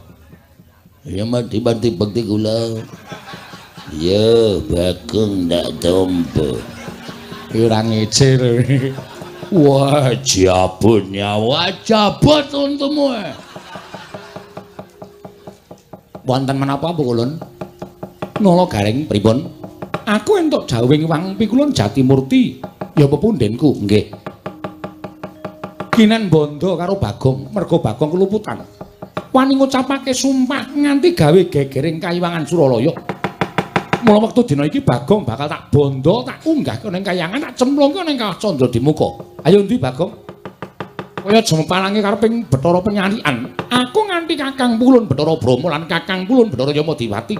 Yama Dipati bekti kula. Ya Bagong ndak tampa. Ora ngece lho. Wah, jabut nyawa, jabut untumu. Wonten menapa pukulun? Nala Gareng pripun? Aku entuk dawuhing Wang Pikulun Jatimurti, ya pepundhenku. Nggih. Ginen bondo karo Bagong, merga Bagong keluputan. Wani ngucapake sumpah nganti gawe gegering kayiwangan Suralaya. Mula wektu dina iki Bagong bakal tak bondo, tak unggahke ning kayangan, tak cemplungke ning Kawah Candradimuka. Ayo ndi Bagong? Kowe aja mepalangi kareping Bathara Penyalikan. Aku nganti Kakang Pulun Bathara Brahma lan Kakang Pulun Bathara Yamadiwati.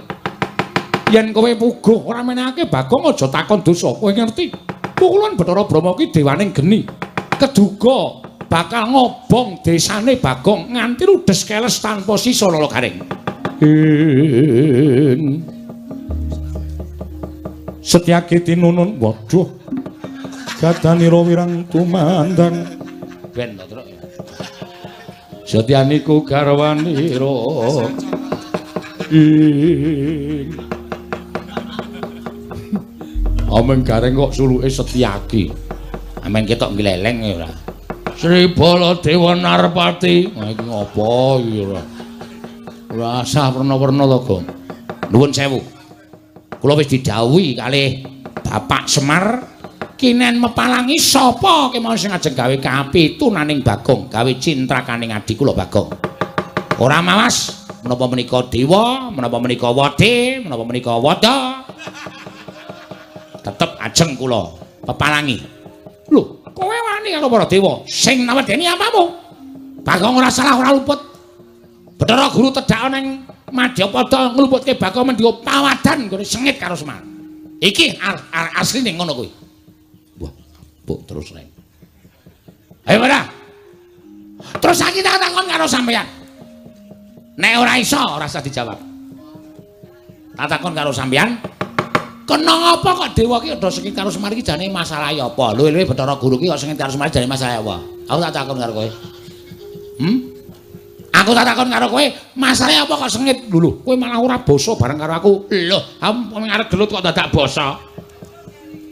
Yen kowe puguh ora menehake Bagong aja takon dosa. Kowe ngerti? Pulun Bathara Brahma ki dewaning geni. Keduga bakal ngobong desane Bagong nganti ludes keles tanpa sisa lala garing. Setyaki tinunun waduh gadanira wirang tumandang ben to truk. Setyaniku garwanira ing Ameng gareng kok suluke Setyaki. Amen ketok gleleng ya ora. Sri Baladewa Narpati. Wah iki ngopo iki ora. Ora asah werna-werna to, Gong. Nuwun sewu. Kula wis didhawuhi kalih Bapak Semar kinen mepalangi sapa kemawon sing ajeng gawe kapitunaning Bagong, gawe cintrakaning adi kula Bagong. Ora mawas menapa menika dewa, menapa menika wade, menapa menika wada. Tetep ajeng kula pepalangi. Lho, kowe wani karo para dewa sing nawedeni apamu? Bagong ora salah ora luput. Bathara Guru tedhak ning Madyapada ngluputke Bagong mendika pawadan nggone sengit karo Semar. Iki asline ngono kuwi. Wah, apuk terus reng. Ayo ora. Terus saiki tak takon karo sampeyan. Nek ora iso ora usah dijawab. Tak takon karo sampeyan. Kena ngapa kok dewa ki udah sengit karo Semar iki jane masalahe apa? Luwe-luwe Bathara Guru ki kok sengit karo Semar jane masalahe apa? Aku tak takon karo kowe. Aku tak takon karo kowe, masalahe apa kok sengit? Lho, kowe malah ora basa bareng karo aku. Lho, aku arep gelut kok dadak basa.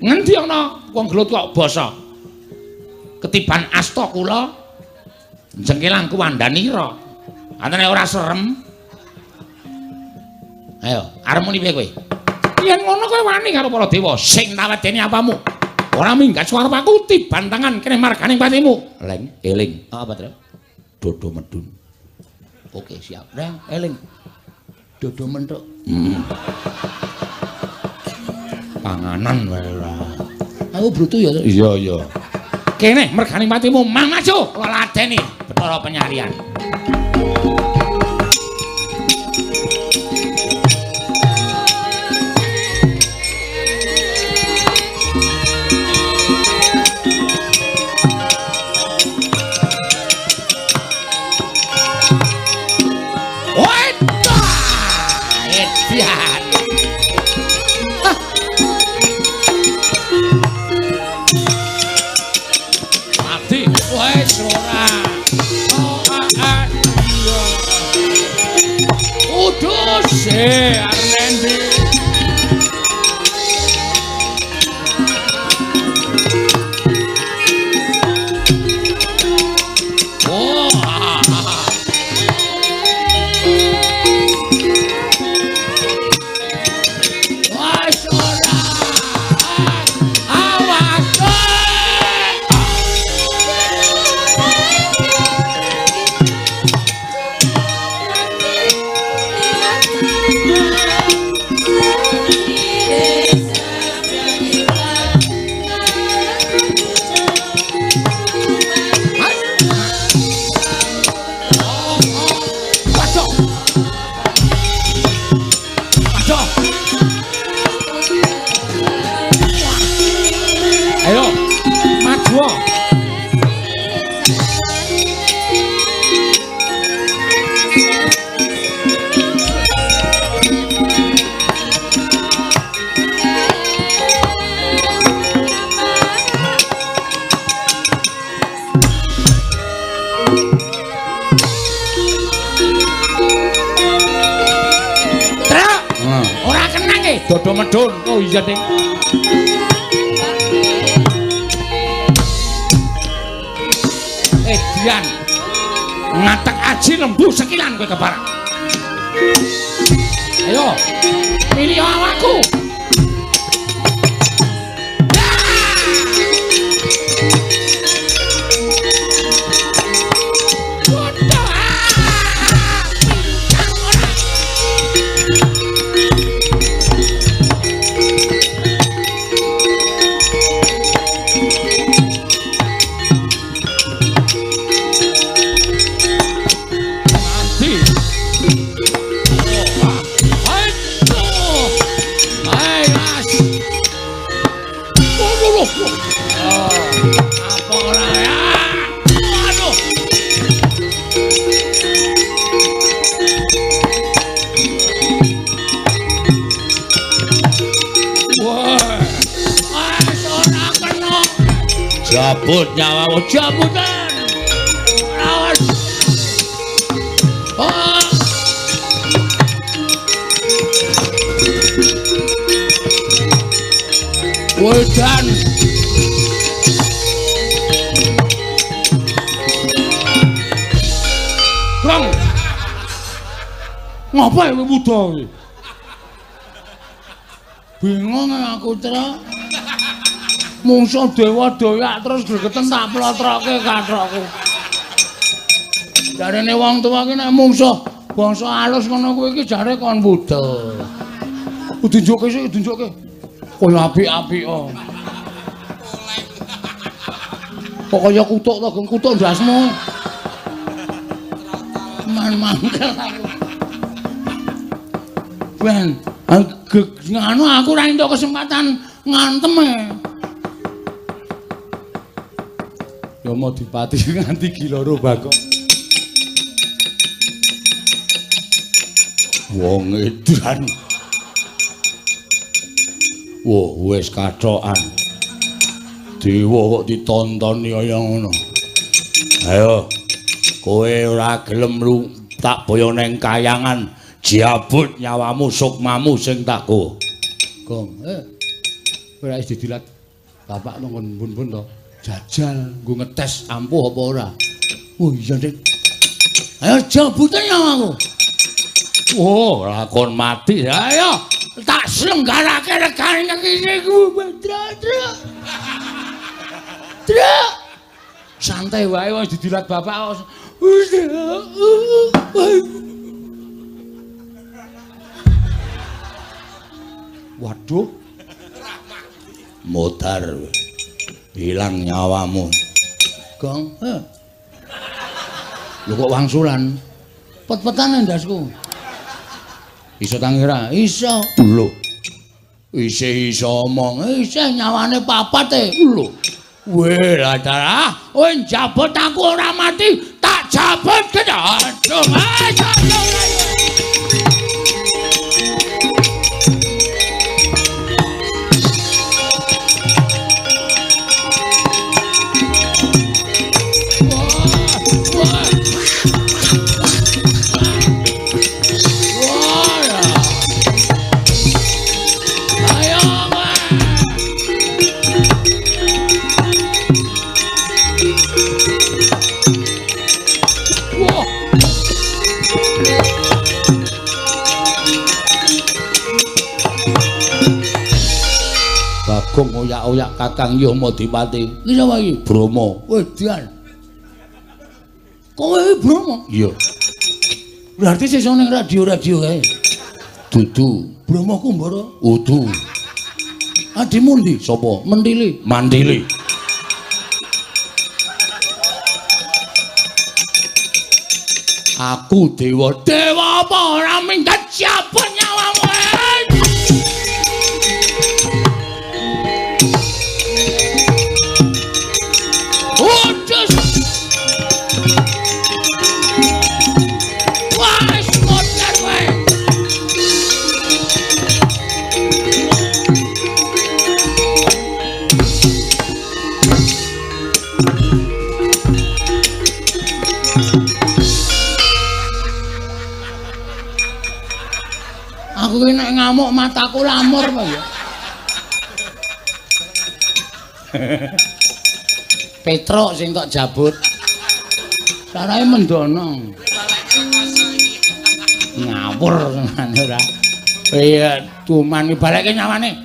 Ngendi ana wong gelut kok basa? Ketiban asta kula jengkelang kuwandanira. Antene ora serem. Ayo, arep muni piye kowe? Yen ngono kowe wani karo para dewa sing tawedeni apamu? Ora minggat suara aku tiban tangan kene marganing patimu. Leng, eling. Apa, Tru? Dodo medun. Oke, siap. Reng, eling. Dodo menthuk. Panganan wae ora. Aku brutu ya, Tru. Iya, iya. Kene merganing patimu mang maju ladeni Bathara Penyalian. Dodo medun. Oh iya, Ding. Edian. Ngatek aji lembu sekilan kowe keparak. Ayo, pilih awakku. Jabut nyawamu, jabutan. Awas. Oh. Wedan. Rong. Ngapa kowe wuda iki? Bingung aku, Tra. Mungsuh dewa doyak terus gregeten tak plotroke kathokku. Jarene wong tuwa ki nek mungsuh bangsa alus ngono kuwi iki jare kon wuda. Diunjukke sik, diunjukke. Kaya apik-apik kok. Kok kaya kutuk to, Geng, kutuk ndasmu. Man mangkel aku. Ben, nganu aku ora entuk kesempatan ngantem e. Yama Dipati nganti giloro Bagong. Wong edan. Wah, wis kathokan. Dewa kok ditontoni kaya ngono. Ayo, kowe ora gelem tak boyo neng kayangan, jabut nyawamu sukmamu sing tak go. Gong, ora wis didilat bapak nang bun-bun to. Jajal nggo ngetes ampuh apa ora. Oh iya, Dik. Ayo jabute nyawaku. Oh, lakon mati. Ayo, tak selenggarake regane nang kene ku. Tra. Tra. Santai wae wis didilat bapak. Waduh. Modar. Hilang nyawamu. Gong, Lho kok wangsulan? Pet-petan ndasku. Iso tangi ora? Iso. Lho. Isih iso omong. Isih nyawane papat e. Lho. Weh lah darah, kowe njabut aku ora mati, tak jabut aduh. Bagong oyak-oyak Kakang Yama Dipati. Iki sapa iki? Brahma. Wedan. Kowe iki Brahma? Iya. Berarti sesuk ning radio-radio kae. Dudu. Brahma Kumbara? Udu. Adimu ndi? Sapa? Mentili. Mantili. Aku dewa. Dewa apa ora minggat siapa nyawamu? Aku ki nek ngamuk mataku lamur apa ya. Petruk sing tok jabut. Sarahe mendono. Ngawur tenan ora. Iya, tuman balekke nyawane.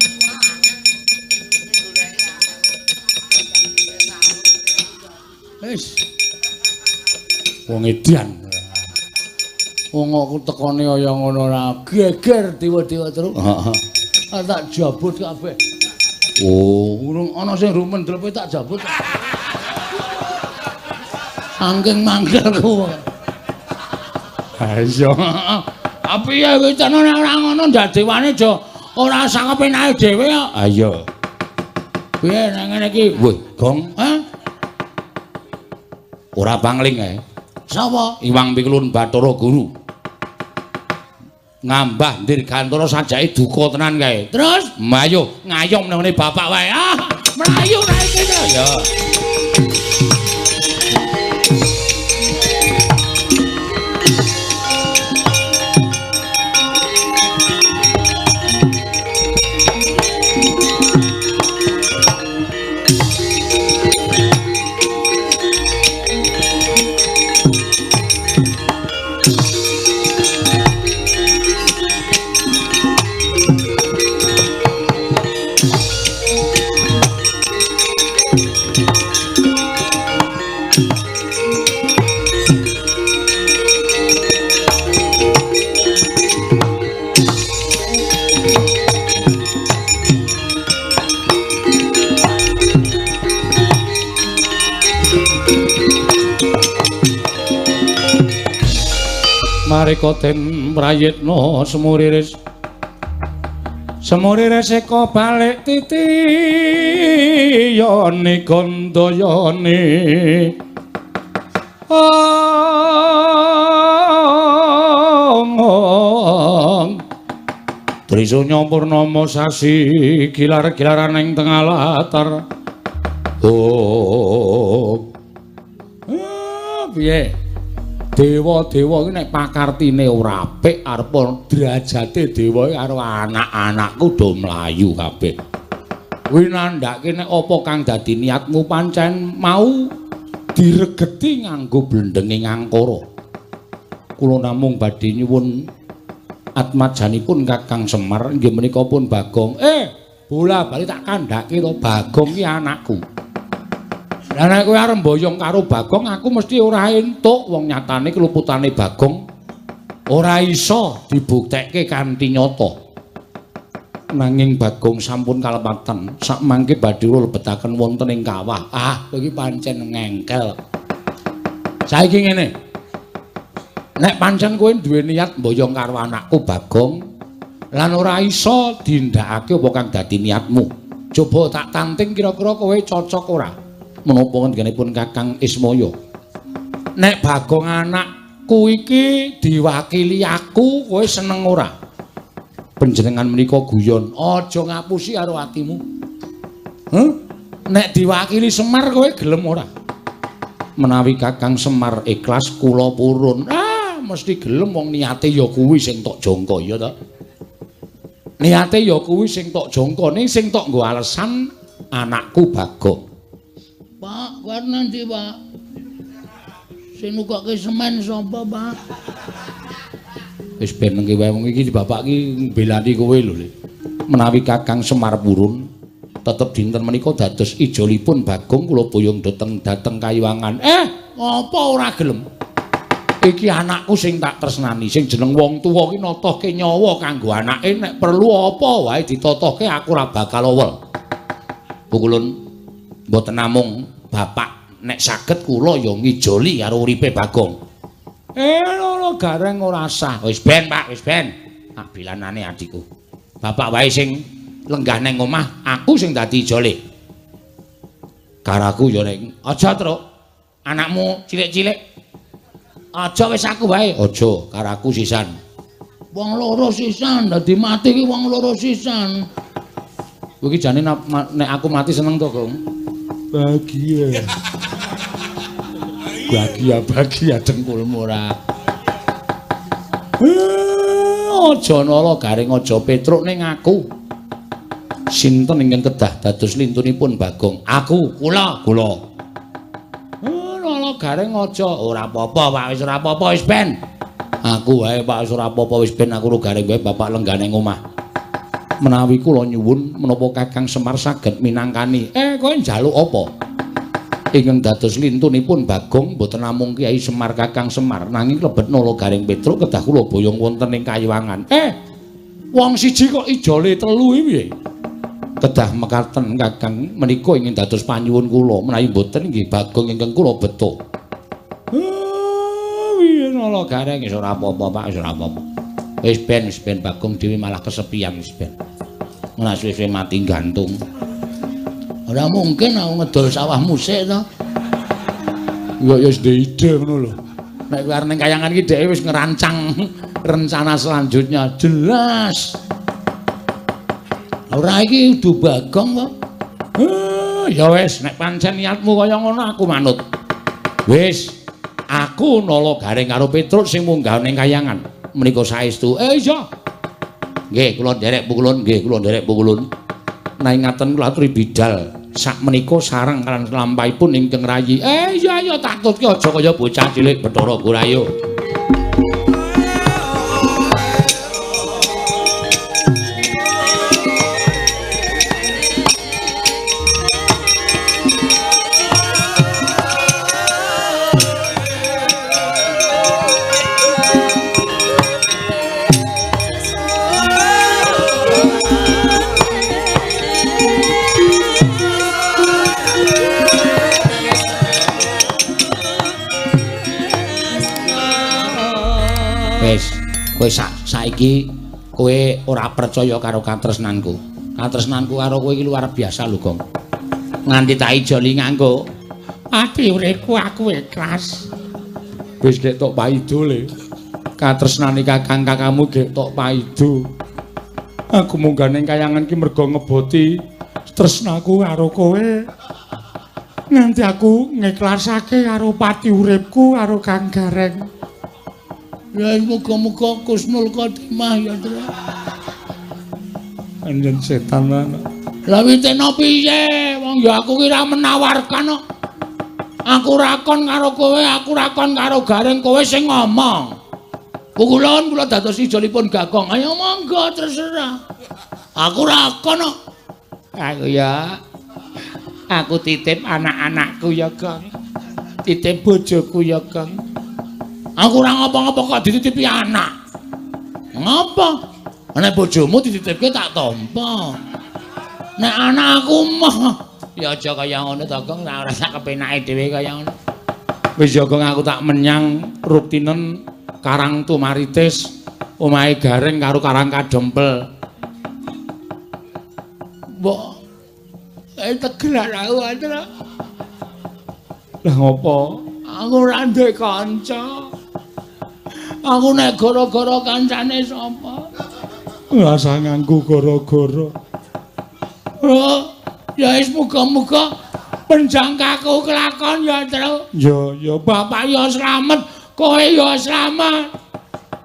Wis. Wong edan. Wong aku tekone kaya ngono ora geger dewa-dewa terus. Heeh. Tak jabut kabeh. Oh, urung ana sing rumen drepe tak jabut. Angking mangkelku. Ha iya. Tapi ya wis nek ora ngono ndak dewane aja ora sakepenake dhewe kok. Ha iya. Piye nek ngene iki? Wih, Gong. Hah? Ora pangling ae. Sapa? Iwang Pikulun Bathara Guru. Ngambah Dirgantara sajake duka tenan kae. Terus mayo ngayom nang ngene bapak wae. Ah, mlayu ra iki. Ya. Sareka den prayitna semuriris. Semuriris eka balik titiyane gandayane. Ong Trisunya purnama sasi gilar-gilaran ing tengah latar. Oh. Piye? Dewa-dewa iki nek pakartine ora apik arep derajate dewa iki karo anak-anakku do mlayu kabeh. Kuwi nandhake nek apa kang dadi niatmu pancen mau diregeti nganggo blendenge ngangkara. Kula namung badhe nyuwun atmajanipun Kakang Semar inggih menika pun Bagong. Bola bali tak kandhake to Bagong ki anakku. Lah nek kowe arep mboyong karo Bagong aku mesti ora entuk, wong nyatane keluputane Bagong ora iso dibuktekke kanthi nyata. Nanging Bagong sampun kalepatan sakmangke badhe kula lebetaken wonten ing kawah. Ah, kowe iki pancen ngengkel. Saiki ngene. Nek pancen kowe duwe niat mboyong karo anakku Bagong lan ora iso dindakake apa kang dadi niatmu. Coba tak tanting kira-kira kowe cocok ora? Menapa ngendikanipun Kakang Ismaya? Nek Bagong anakku iki diwakili aku, kowe seneng ora? Panjenengan menika guyon, aja ngapusi karo atimu. Heh? Nek diwakili Semar kowe gelem ora? Menawi Kakang Semar ikhlas kula purun. Ah, mesti gelem wong niate ya kuwi sing tok jangka ya ta. Niate ya kuwi sing tok jangka, ning sing tok nggo alesan anakku Bagong. Pak, kowe nanti, Pak. Sing nukokke semen sapa, Pak? Wis ben nengke wae wong iki bapak iki mbelani kowe lho, Le. Menawi Kakang Semar purun, tetep dinten menika dados ijolipun Bagong kula boyong dhateng Kayuwangan. Apa ora gelem? Iki anakku sing tak tresnani, sing jeneng wong tuwa ki natohke nyawa kanggo anake, nek perlu apa wae ditotohke aku ora bakal owel. Pukulun mboten namung bapak nek saged kula ya ngijoli karo uripe Bagong. Lho gareng ora sah. Wis ben, Pak, wis ben. Tak bilanane adikku. Bapak wae sing lenggah nang omah, aku sing dadi ijole. Karaku ya nek aja, Truk. Anakmu cilik-cilik. Aja wis aku wae. Aja, karaku sisan. Wong loro sisan, dadi mati ki wong loro sisan. Kowe iki jane nek aku mati seneng to, Gong? Bahagia. Bahagia, bahagia dengkulmu ora. Aja nala garing aja Petruk ning aku. Sinten ingkang kedah dados lintunipun Bagong? Aku, kula, kula. Nala garing aja ora apa-apa, Pak, wis ora apa-apa wis ben. Aku wae, Pak, wis ora apa-apa wis ben aku ro garing wae bapak lenggah ning omah. Menawi kula nyuwun menapa Kakang Semar saged minangkani. Kowe njaluk apa? Ingkang dados lintunipun Bagong mboten namung Kyai Semar Kakang Semar nanging lebet Nala Garing Petruk kedah kula boyong wonten ing Kayuwangan. Wong siji kok ijole telu iki piye? Kedah mekaten Kakang menika ingin dados panyuwun kula menawi mboten nggih Bagong ingkang kula beto. Piye Nala Garing wis ora apa-apa, Pak, wis ora apa-apa. Wis ben Bagong dhewe malah kesepian wis ben. Ora suwe-suwe mati gantung. Ora mungkin aku ngedol sawahmu sik to. Ya ya wis ndek ide ngono lho. Nek kowe arep ning kayangan iki dheke wis ngerancang rencana selanjutnya jelas. Ora iki udu Bagong kok. Ya wis nek pancen niatmu kaya ngono aku manut. Wis, aku Nala Garing karo Petruk sing munggah ning kayangan. Menika saestu. Iya. Nggih, kula nderek pukulun, nggih, kula nderek pukulun. Nanging ngaten kula aturi bidal sakmenika sareng lan lampahipun ingkang rayi. Iya iya tak tutke aja kaya bocah cilik Bathara Gurayo. Kowe saiki kowe ora percaya karo katresnanku. Katresnanku karo kowe iki luar biasa lho, Gong. Nganti tak ijoli nganggo ati uripku aku ikhlas. Wis gek tok paido le. Katresnane kakang kakangmu gek tok paido. Aku munggah ning kayangan ki mergo ngeboti tresnaku karo kowe. Nganti aku ngikhlasake karo pati uripku karo Kang Gareng. Ya muga-muga kusnul khotimah ya, Tru. Anjen setan ana. Lah witena piye? Wong ya aku ki ora menawarkan kok. Aku rakon karo kowe, aku rakon karo Gareng, kowe sing ngomong. Pukulon kula dados ijolipun Gagong. Ayo monggo terserah. Aku rakon kok. Aku ya. Aku titip anak-anakku ya, Gong. Titip bojoku ya, Gong. Aku ora ngapa-ngapa kok dititipi anak. Ngapa? Nek bojomu dititipke tak tampa. Nek anak aku mah ya aja kaya ngono to, Gong. Ora sak kepenake dhewe kaya ngono. Wis ya, Gong, aku tak menyang Ruptinen Karang Tumaritis, omahe Gareng karo Karang Kadempel. Mbok tegelan aku, Andra. Lah ngopo? Aku ora duwe kanca. Aku nek gara-gara kancane sapa? Ora usah nganggo gara-gara. Oh, ya wis muga-muga penjangkaku kelakon ya, Tru. Ya, ya bapak ya slamet, kowe ya slamet.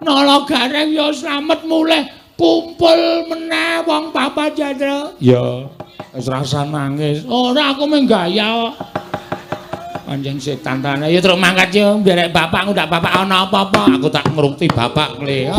Nala Gareng ya slamet mulih kumpul meneh wong papat ya, Tru. Ya, wis rasa nangis. Ora, aku mung gaya kok. Pancen setan tane. Ya truk mangkat yo nderek bapak ngundak bapak ana apa-apa. Aku tak ngrungti bapak le.